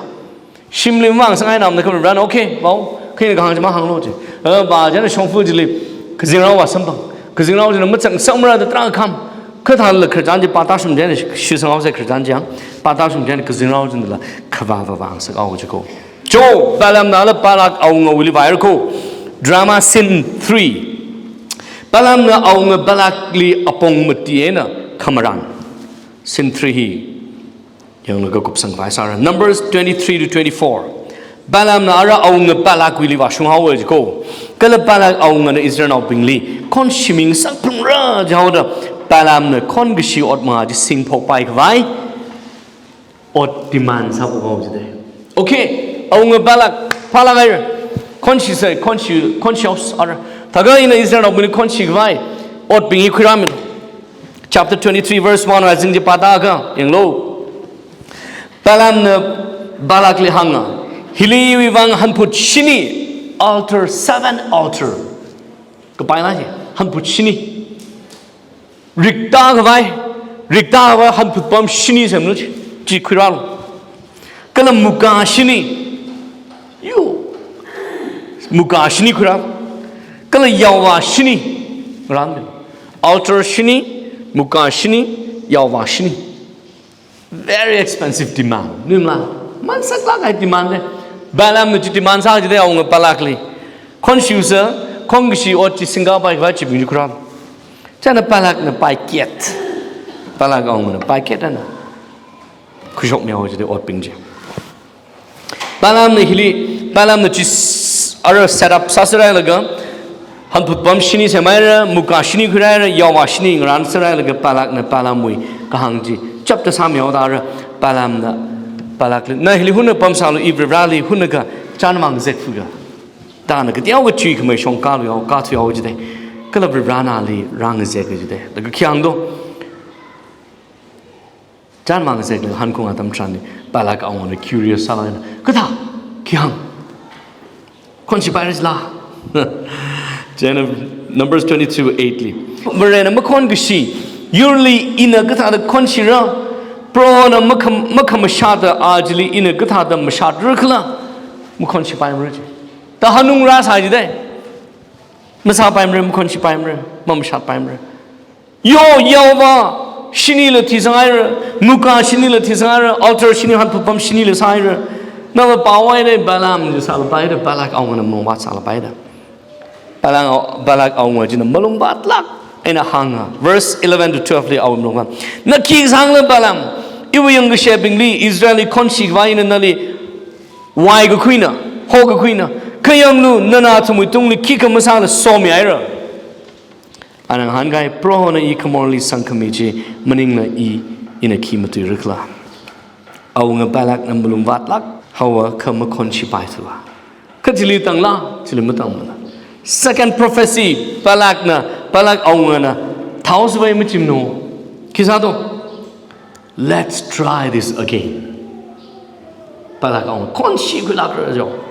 Shimli vāngasakngainamana kha Varena, okay, vāo, kha ina kahāng chi mahānglu ji. Eh, vā chieina shongfa chili kazingrao vāsamphang. Kazingrao china mazangngasamra da tarākha kham. Kha thālala khararchan chi pātāshung chieina shitsanghaosei khararchan chi yang. Pātāshung chieina kazingrao chinala khavā vāvāngasakhaowa jiko. Cho, Balaamnala Balak awungawuili vāhaira kho. Drama scene three. Balaamna awunga Balakli apong mati eina khamarān. Scene three hi yanglaga kupsang khavai sāra. Numbers twenty-three to twenty-four. Balaamna ara awunga Balakwuili vāshunghaowa jiko. Kala Balak awungana Israelnaobingli khonshimi ngasakphungra jihaoda, Balaamna khonkashi ot mangā chi singphokpai khavai ot demand sāphok haowa jide. Okay, awunga Balak, phālāk haira. Khonshi sai, khonshi, khonshi haosa ara. Thākha ina Israelnaobingli khonshi khavai otbing hi khuirāmina. Chapter twenty-three, verse one, rising chi pātākha, yanglu. Balaamna Balakli hānga, hili iwui vang hanphut shini, altar, seven altar. Kapaila chi, hanphut shini. Rikta khavai, rikta khavai hanphut pam shini semlu chi, chi khuirālu. Kala muka shini, yo, muka shini khuirālu. Kala yaovā shini, ran. Altar shini, muka shini, yaovā shini. Very expensive demand. Nuimala, mansaklāk kahai demand le. Balaamna chi demand sā jide awunga Balakli. Khonshiusa, khonkashi ot chi singkāpai khavai chibing chi khuirā. Chieina Balakna paiket. Balak awungana paiket ana. Khuishokmi haowa jide otbing chi. Balaamna hili, Balaamna chi s-, ara set up sāserhailaga, hanphut pam shini semhaira, muka shini khuirāhaira, yaovā shini ngaranserhailaga, Balakna Balaamwui kahāng chi chapter sāmi haoda ara, Balaamna Balakli, na hili hunna pamsālu, i Varivarali hunnakha chānmang zekfuga. Thāna kateokha chuikhamei shongkalu haowa, kathui haowa jide. Kala Varivarana ali rāngazeka jide. Laga khi hāng do. Chānmang zeklaga hankhung atam tharanli, Balak awungana curious sālaga, kathā, khi hāng, khonshipaira jila. Chieina Numbers twenty-two eight li, Varena makhonkashi yurli ina kathāda khonshira, Prohona makham-, makhamashata ajali ina kathāda mashatrakhala, makhonshipaimara chi. Da hanung rāsā jide. Masāpaimara, makhonshipaimara, mamashatpaimara. Yo, yaovā shinila thisanghaira, muka shinila thisanghaira, altar shini hanphut pam shinila sāhaira. Nava pāhaowa jide, Balaam chi sālapai da, Balak awungana malungvāt sālapai da. Balaam, Balak awunga china malungvātlāk eina hānga. Verse eleven to twelve li awui malungvāt. Na khi kasāngla Balaam, iwui yangkashebingli Israelli khonshi khavai eina nali wai kakhuina, hokakhuina. Kha yanglu, nana athumwui tungli khikha masāla somihaira. Ana ngahānkahai, Prohona i khamorli sangkhami chi maningla i, ina khi matuirakhala. Awunga Balakna malungvātlāk haowa kha makhonshipaithuwa. Kha chili tangla, chili matangmana. Second prophecy, Balakna, Balak awungana, thao savai machimno. Khi sā do? Let's try this again. Balak awunga khonshi khuilākra jihaowa.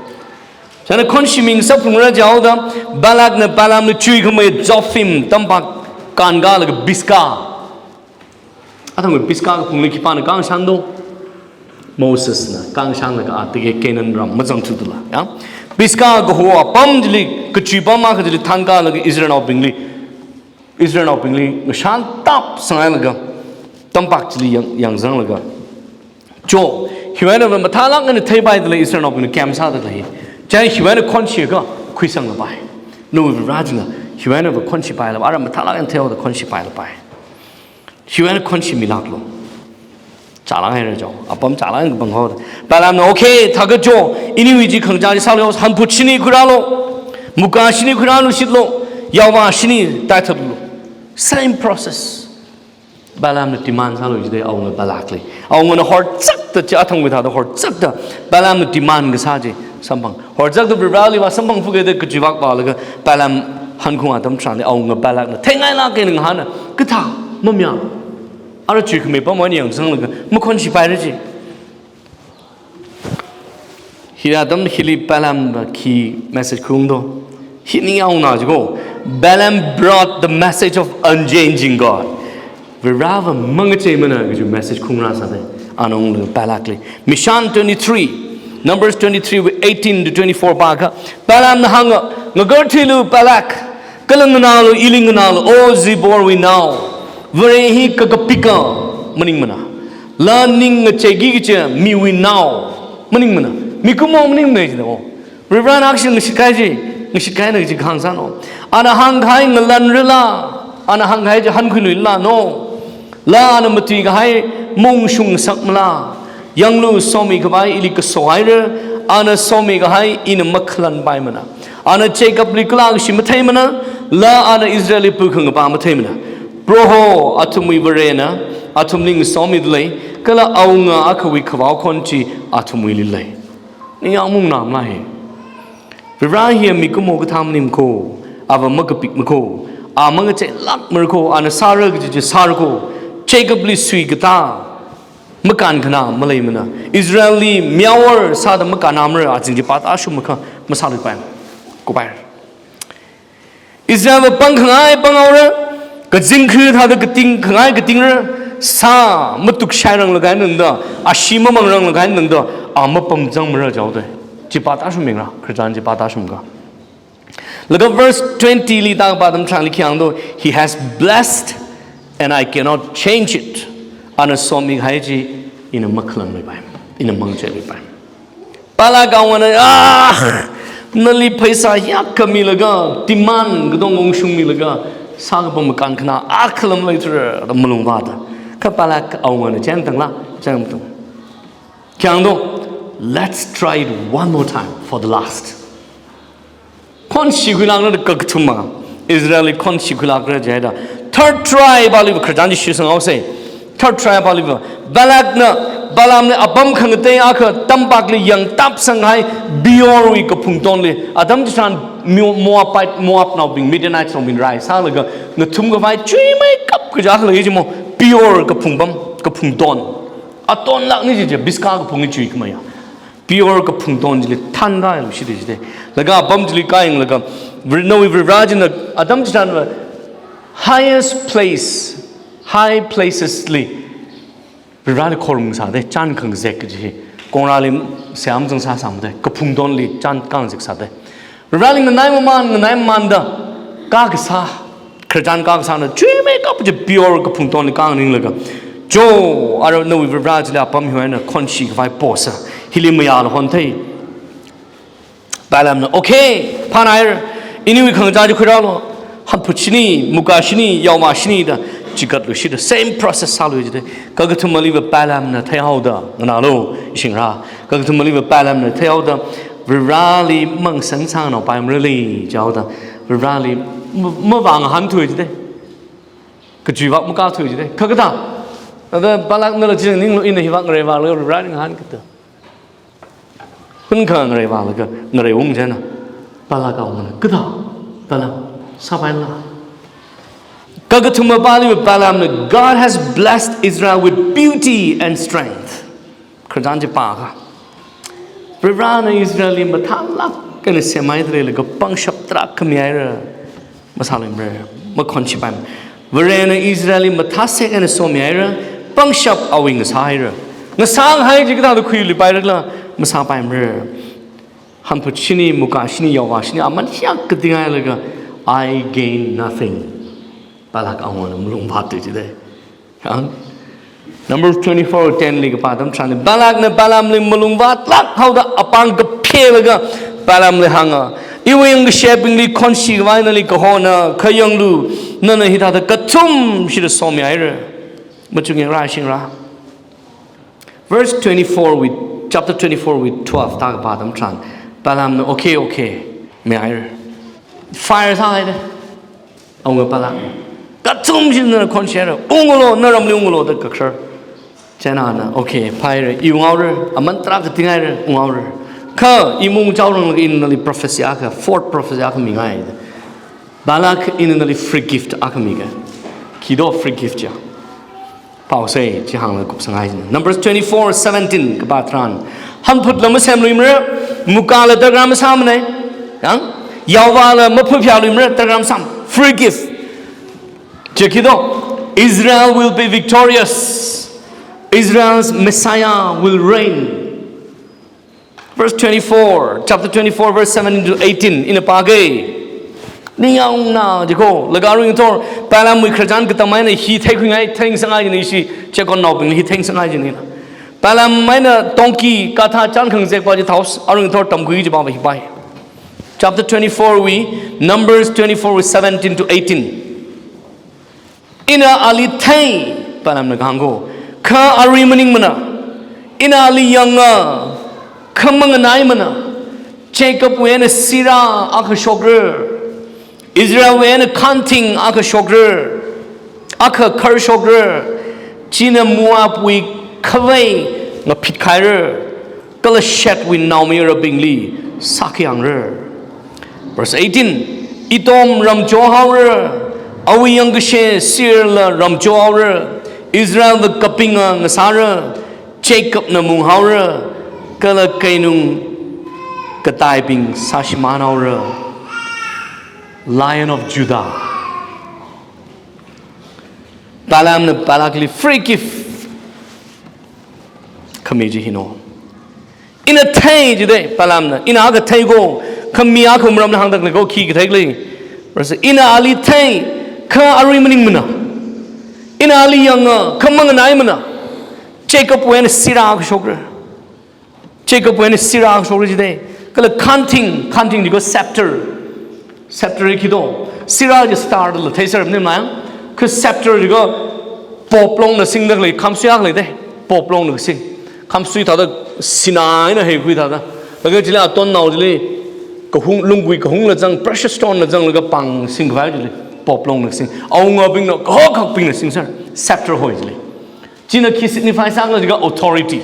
Chieina khonshimi ngasakphungra jihaoda, Balakna Balaamli chuikhamei Zophim tampak kānkālaga Pisgah. Athang Pisgah kaphungli khipāna kāngashan do? Mosesna kāngashanlaga a tike Canaan ram mazangthuda lei, ya. Pisgah kaho apam chili, kachui apam akha chili thānkālaga Israelnaobingli, Israelnaobingli ngashantāp sanghailaga, tampak chili yang, yangzanglaga, cho, hiwui einava mathālāk eina theipaida lei, Israelnaobingna camp sāda lei. Chieina hiwui eina khonshiakha khuisanglapai. Nawui Vare china, hiwui einava khonshipailāpai, ara mathālāk eina theihaoda khonshipailapai. Hiwui eina khonshimilāklu. Chālāk haira jihaowa, apam chālāk eina kapang haoda. Balaamna, okay, thākha cho, iniwui chi khangachā chi sālu, hanphut shini khuirālu, muka shini khuirālushitlu, yaovā shini taithotlu. Same process. Balaamna demand sālu jide awunga Balakli. Awungana horchakta chi athangwui thāda horchakta Balaamna demand kasā chi samphang. Horchakta Varivarali vā samphang fuge da kachiwui vak vālaga Balaam hankhung atam tharanli awunga Balakna theingailāk eina ngahāna, kathā, mamayā. Ara chuikhamei apam eina yangzanglaga makhonshipaira chi. Hi atam hili Balaamva khi message khuiung do. Hi ningyāng na jiko. Balaam brought the message of unchanging God. Varivarava mangacheimana kaji message khuirāsāda. Ana unglaga Balakli. Mishan twenty-three, Numbers twenty-three wui eighteen to twenty-four pākha, Balaamna hānga, ngakarthuilu Balak, kala nganālu, ili nganālu, O Ziborwui nao, Vare hi kakapika maningmana. La ning ngacheiki kachi miwui nao maningmana. Mikumo maningmana jida o. Varivarana action ngashit kahai chi, ngashit kahaina kaji kahāng sāna o. Ana hāngkahai ngalanrala, ana hāngkahai chi hankhuiluila no. La ana matuikahai maungshungsakmala. Yanglu, somikhavai ili kasohaira, ana somikahai ina makhalanpaimana. Ana Jacobli kala kashi matheimana, kala ana Israelli pukhangapa matheimana. Proho athumwui Varena athumli ngasomida lei, kala awunga akhawui khavao khon chi athumwuili lei. Ningyāng maungna mala hi. Vare hi mikumo kathā maningmana ko, ava makapikmana ko, a mangacheilākmara ko, ana sāra kaji chi sāra ko, Jacobli suikatā makānkhanā maleimana, Israelli meowar sāda makānmara, azing chipā tāshungmakha masāluipai. Kupai. Israelva pangkhangai panghaora, kazingkha thāda katingkhangai katingra, sā matukshairanglakha eina tangda, ashee mamangranglakha eina tangda, a mapamzangmara jihaoda. Chipā tāshungmingra, khararchan chipā tāshungkha. Laga verse twenty li tākapā atam tharanli khi hāngdo, "He has blessed and I cannot change it." Ana somikahai chi ina makhalangluipai, ina mangacheiluipai. Balak awungana, "Ah, nali pheisā hiyākha milaga, demand katong ungshungmilaga, sākapam makānkhanā akhala maleithura," da malungvāta. Kha Balak awungana chāng tangla, chāng tang. Khi hāngdo, "Let's try it one more time for the last." Khonshi khuilākra da kakathuma, Israelli khonshi khuilākra jida. Third try pāliva khararchan chi shitsanghaosa. Third try pāliva, Balakna Balaamli apam khangatei akha tampakli yangtapsanghai Peorwui kaphungtonli. Atam chitharan Mo-, Moabite, Moabnaobing, Midianitesnaobing rai sālaga ngathumkhavai chuimeikap kaja khalei chi mo, Peor kaphungpam, kaphungton. Atonlākna chichi, Pisgah kaphung hi chuikhamaya. Peor kaphungton chili thanrāluishita jida. Laga apam chili kāyanglaga, Vare, nawui Varivara china atam chitharanva highest place, high places li Varivarali khorumsāda, chān khangazek kaji hi. Kongrāli seihā mazang sāsangda, kaphungtonli chān khangazek sāda. Varivarali nganai mamān, nganai mamānda, kakasā, khararchan kakasāna, chuimeikap chi Peor kaphungtonli kānganinglaga, "Jo, ara nawui Varivara chili apam hiwui eina khonshikhavai posa, hili mayāla honthei." Balaamna, "Okay, phānaira, iniwui khangachā chi khuirālu, hanphut shini, muka shini, yaovā shini da, chigatluishita, same process sāluishita." Kakathumaliva Balaamna theihaoda, nganālu, ishingra. Kakathumaliva Balaamna theihaoda, Varivarali mangasān sānganaopaimara lei, jihaoda, Varivarali ma-, mavāngahānthuishita. Kachuivak makathuishita. Kha kathā, ada Balak nala chi ninglu, ina hivak ngareivālu, Varivarali ngahānkata. Hun khangarei vālaga, ngarei ung china. Balak awungana, "Kathā, Balaam, sāpaila." Kakathuma pāli Balaamna, "God has blessed Israel with beauty and strength." Khararchan chi pākha, Varivarana Israelli mathālāk eina semhaida leilaga pangshap tarākha mihaira. Masāluimara, makhonshipaimara. Varena Israelli mathāsek eina somihaira, pangshap awui ngasāhaira. Ngasānghai chi kathāda khuiluipaira khala, masāpaimara. Hanphut shini, muka shini, yaovā shini, aman hiyākha katinghailaga, "I gain nothing." Balak awungana malungvātda jida. Hāng? Numbers twenty-four ten li kapā atam tharanli, Balakna Balaamli malungvātlāk haoda apāng kaphelaga Balaamli hānga, "Iwui yangkashebingli khonshikhavai nali kahona, kha yanglu, nana hithāda kathumshida somihaira." Machukngaranglui shingra. Verse twenty-four wui, chapter twenty-four wui twelve tākapā atam tharan, Balaamna, "Okay, okay, mihaira." Fire sāhaida. Awunga Balak, "Kathumshida nana khonshihaira, ungulu, naramli ungulu," da kakharar. China ana, "Okay, phāhaira, i unghaora, aman tarākha katinghaira, unghaora. Kha i maungchaoranglaga ina nali prophecy akha, fourth prophecy akha mingai." Balak, ina nali free gift akha mika. Khi do free gift ya? Pāhaosa, chi hānglaga kupsanghai jina. Numbers twenty-four seventeen kapā tharan, hanphutla masemluimara, mukala tarākha masāmana. Yang, yaovāla maphaphayāluimara, tarākha masāmana. Free gift. Chi khi do, Israel will be victorious. Israel's Messiah will reign. Verse twenty-four, chapter twenty-four, verse seventeen to eighteen, ina pāga. Ningyāngna jiko, laga aruingathor, Balaamwui khararchan katam eina hi theikhuingai, theingasakngai jina ishi, Chekon naobing hi theingasakngai jina. Balaam eina donkey, kathā chān khangazekpa chi thaosa, aruingathor tamkhui kajipa hi pāi. Chapter twenty-four wui, Numbers twenty-four wui seventeen to eighteen. Ina ali thei, Balaamna kahāng ko, kha arui maningmana. Ina ali yanga, kha manganaimana. Jacobwui eina sirā akha shokra. Israelwui eina khanting akha shokra. Akha khar shokra. China Moabwui khavei ngaphit khaira. Kala Shethwui naomayarabingli sākhayangra. Verse eighteen, Edom ram chohaora, awui yangkashe Seirla ram chohaora, Israelva kapinga ngasāra, Jacobna munghaora, kala keinung kataibing sāshimānhaora. Lion of Judah. Balaamna Balakli free gift khami chi hina. Ina thei jidei Balaamna, ina akha thei ko, khami akha maramna hāngdakli ko, khi kathei khalei. Rasa ina ali thei, kha arui maningmana. Ina ali yanga, kha manganaimana. Jacobwui eina sirā akha shokra. Jacobwui eina sirā akha shokra jidei. Kala khanting, khanting chi ko scepter. Scepter hi khi do. Sirā chi star la theiser maning mayang. Kha scepter chi ko poplongna singdakli, khamsui akha leidei. Poplongna sing. Khamsui thāda sinā eina heikhui thāda. Laga chili atonnao chili kahung, lunggui kahungla zang, precious stone la zanglaga pāng singkhavai chili. Poplongna sing. Awungabingna, kahak hakbingna singser. Scepter hoi chili. China khi signify sānga jiakha authority.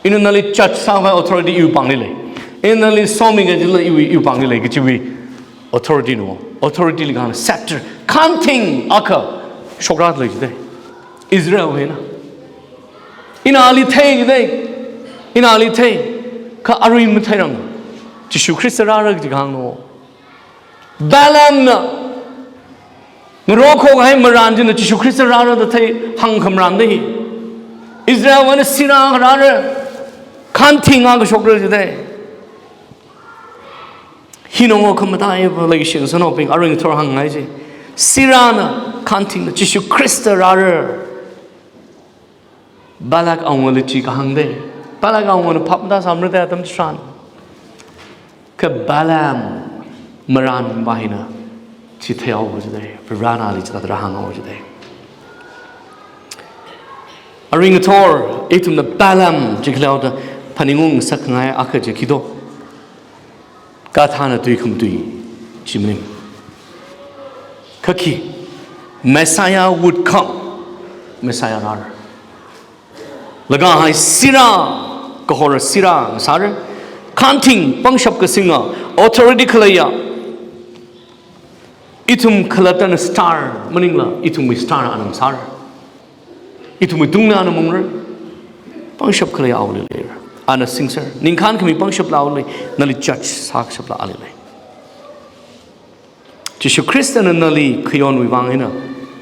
Ina nali judge sākhavai authority iwui pāngli lei. Ina nali somikha jila iwui, iwui pāngli lei, kachiwui authority no. Authority li kahāng scepter. Khanting akha shokra lei jidei. Israelwui eina. Ina ali thei jidei. Ina ali thei. Kha arui matheirang. Jishu Khrista rāra kaji kahāng no. Balaamna ngarokho kahai marān china Jishu Khrista rāra da thei hāngkhamarān da hi. Israelwui eina sirā akha rāra, khanting akha shokra jidei. Hina ngo khamataiya leishi ngasānaobing, arui ngathor hāngngai chi. Sirāna, khantingna Jishu Khrista rāra. Balak awungali chi kahāng dei. Balak awungana phap matāsāmara dei atam tharan. Kha Balaam marān va hina chi theihaowa jidei. Varena ali chithāda rāhānghaowa jidei. Arui ngathor, ithumna Balaam chi khaleoda phaningung ngasak ngai akha chi khi do. Gadhana tui khamatui chi maning. Kha khi, Messiah would come. Messiah rāra. Laga hai sirā, kahora sirā ngasāra. Khanting pangshap kasinga, authority khaleiya. Ithum khalattana star maningla, ithumwui star ana ngasāra. Ithumwui tungna ana mungra. Pangshap khalei awuili leira. Ana singser. Ningkhān khami pangshapla awuili, nali judge sākashapla ali lei. Jishu Khristana nali khayonwui vang eina,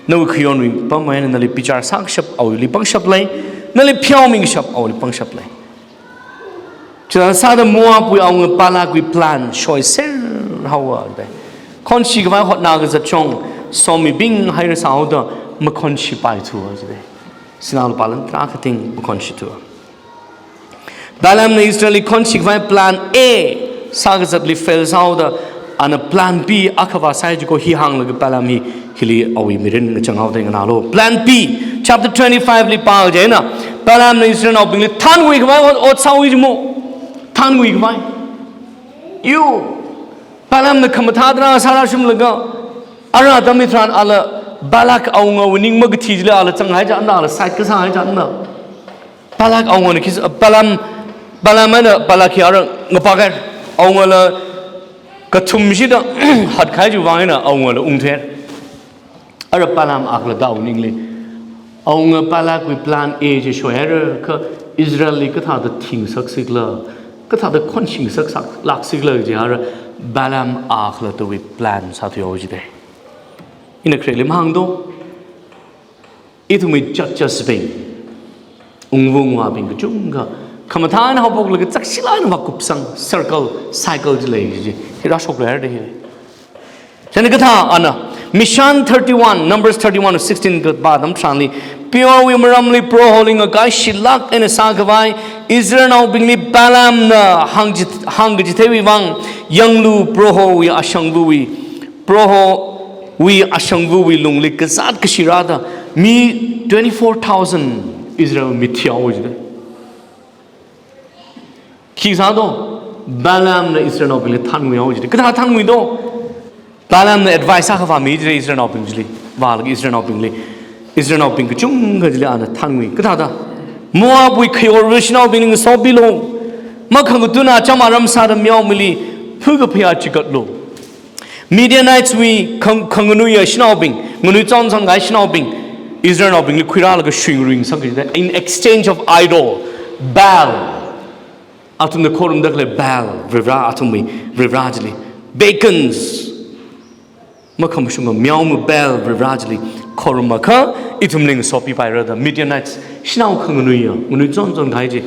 nawui khayonwui pam eina nali bichar sākashap awuili pangshap lei, nali pheomikashap awuili pangshap lei. Chithāda sāda Moabwui awunga Balakwui plan shoiser haowa dei. Khonshikhavai hotnakazat chong, somibing hairasāhaoda makhonshipaithuwa jidei. Sinā lupā lan tarākha ting makhonshithuwa. Balaamna Israelli khonshikhavai plan A sākazatli fail sāhaoda, ana plan B akha vāsai chi ko hi hānglaga Balaam hi hili awui mirin ngachang haoda nganālu. Plan B, chapter twenty-five li pā kaji eina, Balaamna Israelnaobingli thānkhuikhavai ot, ot sāhaowa jimo. Thānkhuikhavai. Yo, Balaamna khamathā tarā sārāshunglaga, ara atam hitharan ala Balak awungawui ning makathi chili ala zanghai chānda, ala side kasāhai chānda. Balak awungana khi, Balaam, Balaam eina Balak hi ara ngapakar. Awungala kathum shida hatkahai chiwui vang eina awungala ungthuihaira. Ara Balaam akhalattawui ningli, awunga Balakwui plan A chi shoihaira, kha Israelli kathāda thingsaksik la, kathāda khonshingasak sak, laksik la jihaira, Balaam akhalattawui plan sāthuihaowa jidei. Ina khareli mahāng do. Ithumwui judges bing, ungva ungvābing kachungkha khamathā eina haophoklaga chakshila eina vākupsang, circle, cycle chi lei chi, hi rāshokluihaira dei hi. Chieina kathā ana, Mishan thirty-one, Numbers thirty-one to sixteen kapā atam tharanli, Peorwui maramli Proholi ngakaishilāk eina sākhavai, Israelnaobingli Balaamna hāngchi-, hāngkachitheiwui vang, yanglu Prohowui ashangvawui, Proho wui ashangvawui lungli kazāt kashi rāda mi twenty-four thousand Israel mi thihaowa jidei. Khi sādo? Balaamna Israelnaobingli thānngui haowa jida. Kathā thānngui do? Balaamna advice akha vāmi jida Israelnaobing chili. Vālaga Israelnaobingli, Israelnaobing kachungkha chili ana thānngui. Kathāda? Moabwui khayor shanaobingli ngasopilu. Makhangatungna cham aram sāda meomeili phukaphayā chigatlu. Midianites wui khang-, khanganuiya shanaobing, nganui chonchon kahai shanaobing, Israelnaobingli khuirālaga shuingaruisang kajida, in exchange of idol, Baal. Athumna khorumda khalei Baal, Varivara athumwui Varivara chili. Pagans. Makhamashunga meoma Baal, Varivara chili khorumakha, ithumli ngasopipaira da Midianites, shanao khanganuiya, nganui chonchon kahai chi.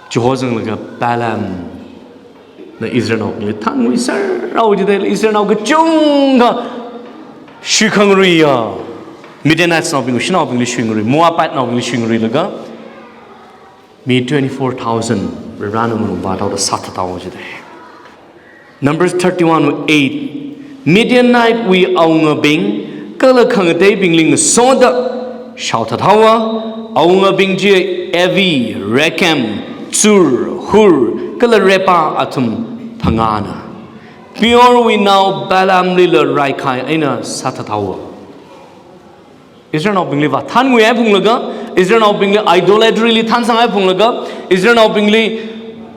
Chihorzanglaga Balaamna Israelnaobingli thānngui serhaowa jida, Israelnao kachungkha shuikhangaruiya, Midianitesnaobing, shanaobingli shuingarui, Moabitenaobingli shuingaruilaga, mi twenty-four thousand Varivarana malung vāthaoda sāthathaowa jida. Numbers thirty-one eight, Midianitewui awungabing kala khangateibingli ngasoda shaothathaowa, awungabing chi Evi, Rekem, Zur, Hur, kala Reba athum phangāna. Peorwui nao Balaamlila raikhai eina sāthathaowa. Israelnaobingli vāthānngui haiphunglaga, Israelnaobingli idolatryli thānsang haiphunglaga, Israelnaobingli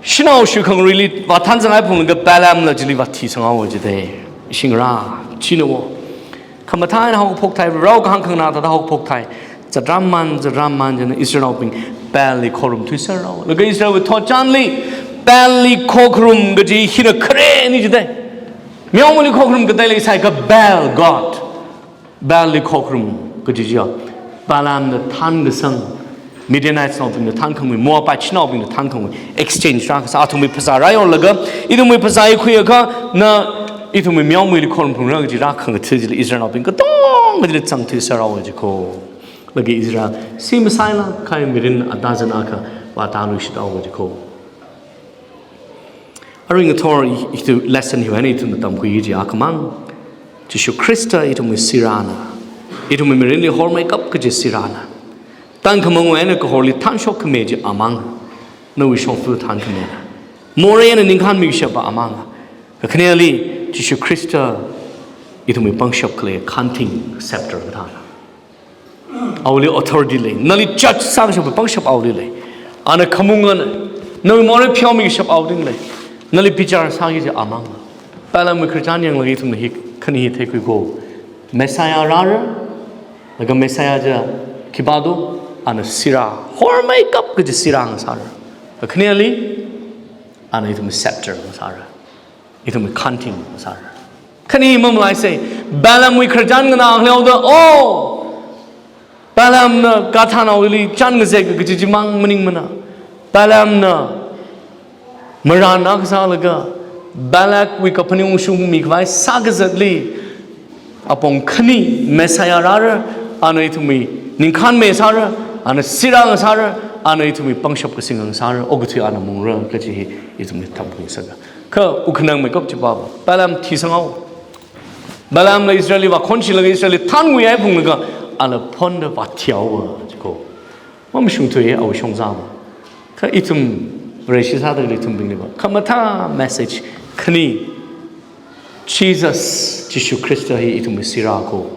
shanao shuikhangaruili vāthānsang haiphunglaga, Balaamla chili vāthisanghaowa jida. Shingra, china wo. Khamathā eina haokaphok thai, rao kahāng khanganā thāda haokaphok thai. Zatraman, zatraman jina Israelnaobing Baalli khorum thuiserhaowa. Laga Israelwui thotchanli Baalli khokharum kaji hina khareni jida. Meomeili khokharum kateili sāikha Baal God. Baalli khokharum kaji chiya, Balaamna thānkasang, Midianitesnaobingna thānkhangai, Moabite shanaobingna thānkhangai, exchange rākasā, athumwui phasā rāyorlaga, ithumwui phasā hi khuiakha, na ithumwui meomeili khorumphungra kaji rākhangatha chili Israelnaobing katonga chili zangthuiserhaowa jiko. Laga Israel, si masaila, khai mirin adazan akha, vātāluishithaowa jiko. Arui ngathor i-, itu lesson hiwui eina ithumna tamkhui kaji akhamang. Jishu Khrista ithumwui sirana. Ithumwui mirinli hormeikap kaji sirana. Tangkhamangwui eina kahorli thānshok khami chi amang. Nawui shongfa thānkhamina. Morei eina ningkhan mikashapa amang. Kakhaneli Jishu Khrista ithumwui pangshap khalei khanting scepter kathāna. Awuili authority lei. Nali judge sākashap pangshap awuili lei. Ana khamungana. Nawui morei pheomikashap awuili lei. Nali bichar sāki kaji amang. Balaamwui khararchan yanglaga ithumna hi khani hi theikhui ko. Messiah rāra. Laga Messiah chi khipā do, ana sira. Hormeikap kaji sira ngasāra. Kakhaneli, ana ithumwui scepter ngasāra. Ithumwui khanting ngasāra. Khani mamalaisei, Balaamwui khararchan nganā ngaleoda, oh! Balaamna kathānaoli chān ngazek kaji chimang maningmana. Balaamna marān akha sālaga, Balakwui kaphaning ungshungmi khavai sākazatli, apong khani Messiah rāra, ana ithumwui ningkhan misāra, ana sira ngasāra, ana ithumwui pangshap kasing ngasāra, okathui ana mungra kaji hi ithumli tamkhuingasaka. Kha ukhanang meikap chipāva, Balaam thisanghao. Balaamla Israelli vākhonshilaga Israelli thānngui haiphunglaga, ala phonda vāthihaowa jiko. Mamashungthuiya awui shongzāva. Kha ithum Vareshi sāda khalei ithumbingliva, khamathā message khani, Jesus, Jishu Khrista hi ithumwui sira ko,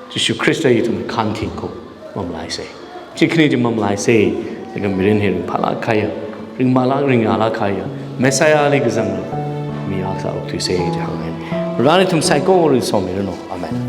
Jishu Khrista hi ithumwui khanting ko, mamalaisei. Chi khani chi mamalaisei, laga mirin hi ringphālāk kahaiya, ringmālāk ringyālāk kahaiya, Messiahli kazang mi akha sālāk thuisei chi hānga. Varena ithum saikorali somiranu. Amen.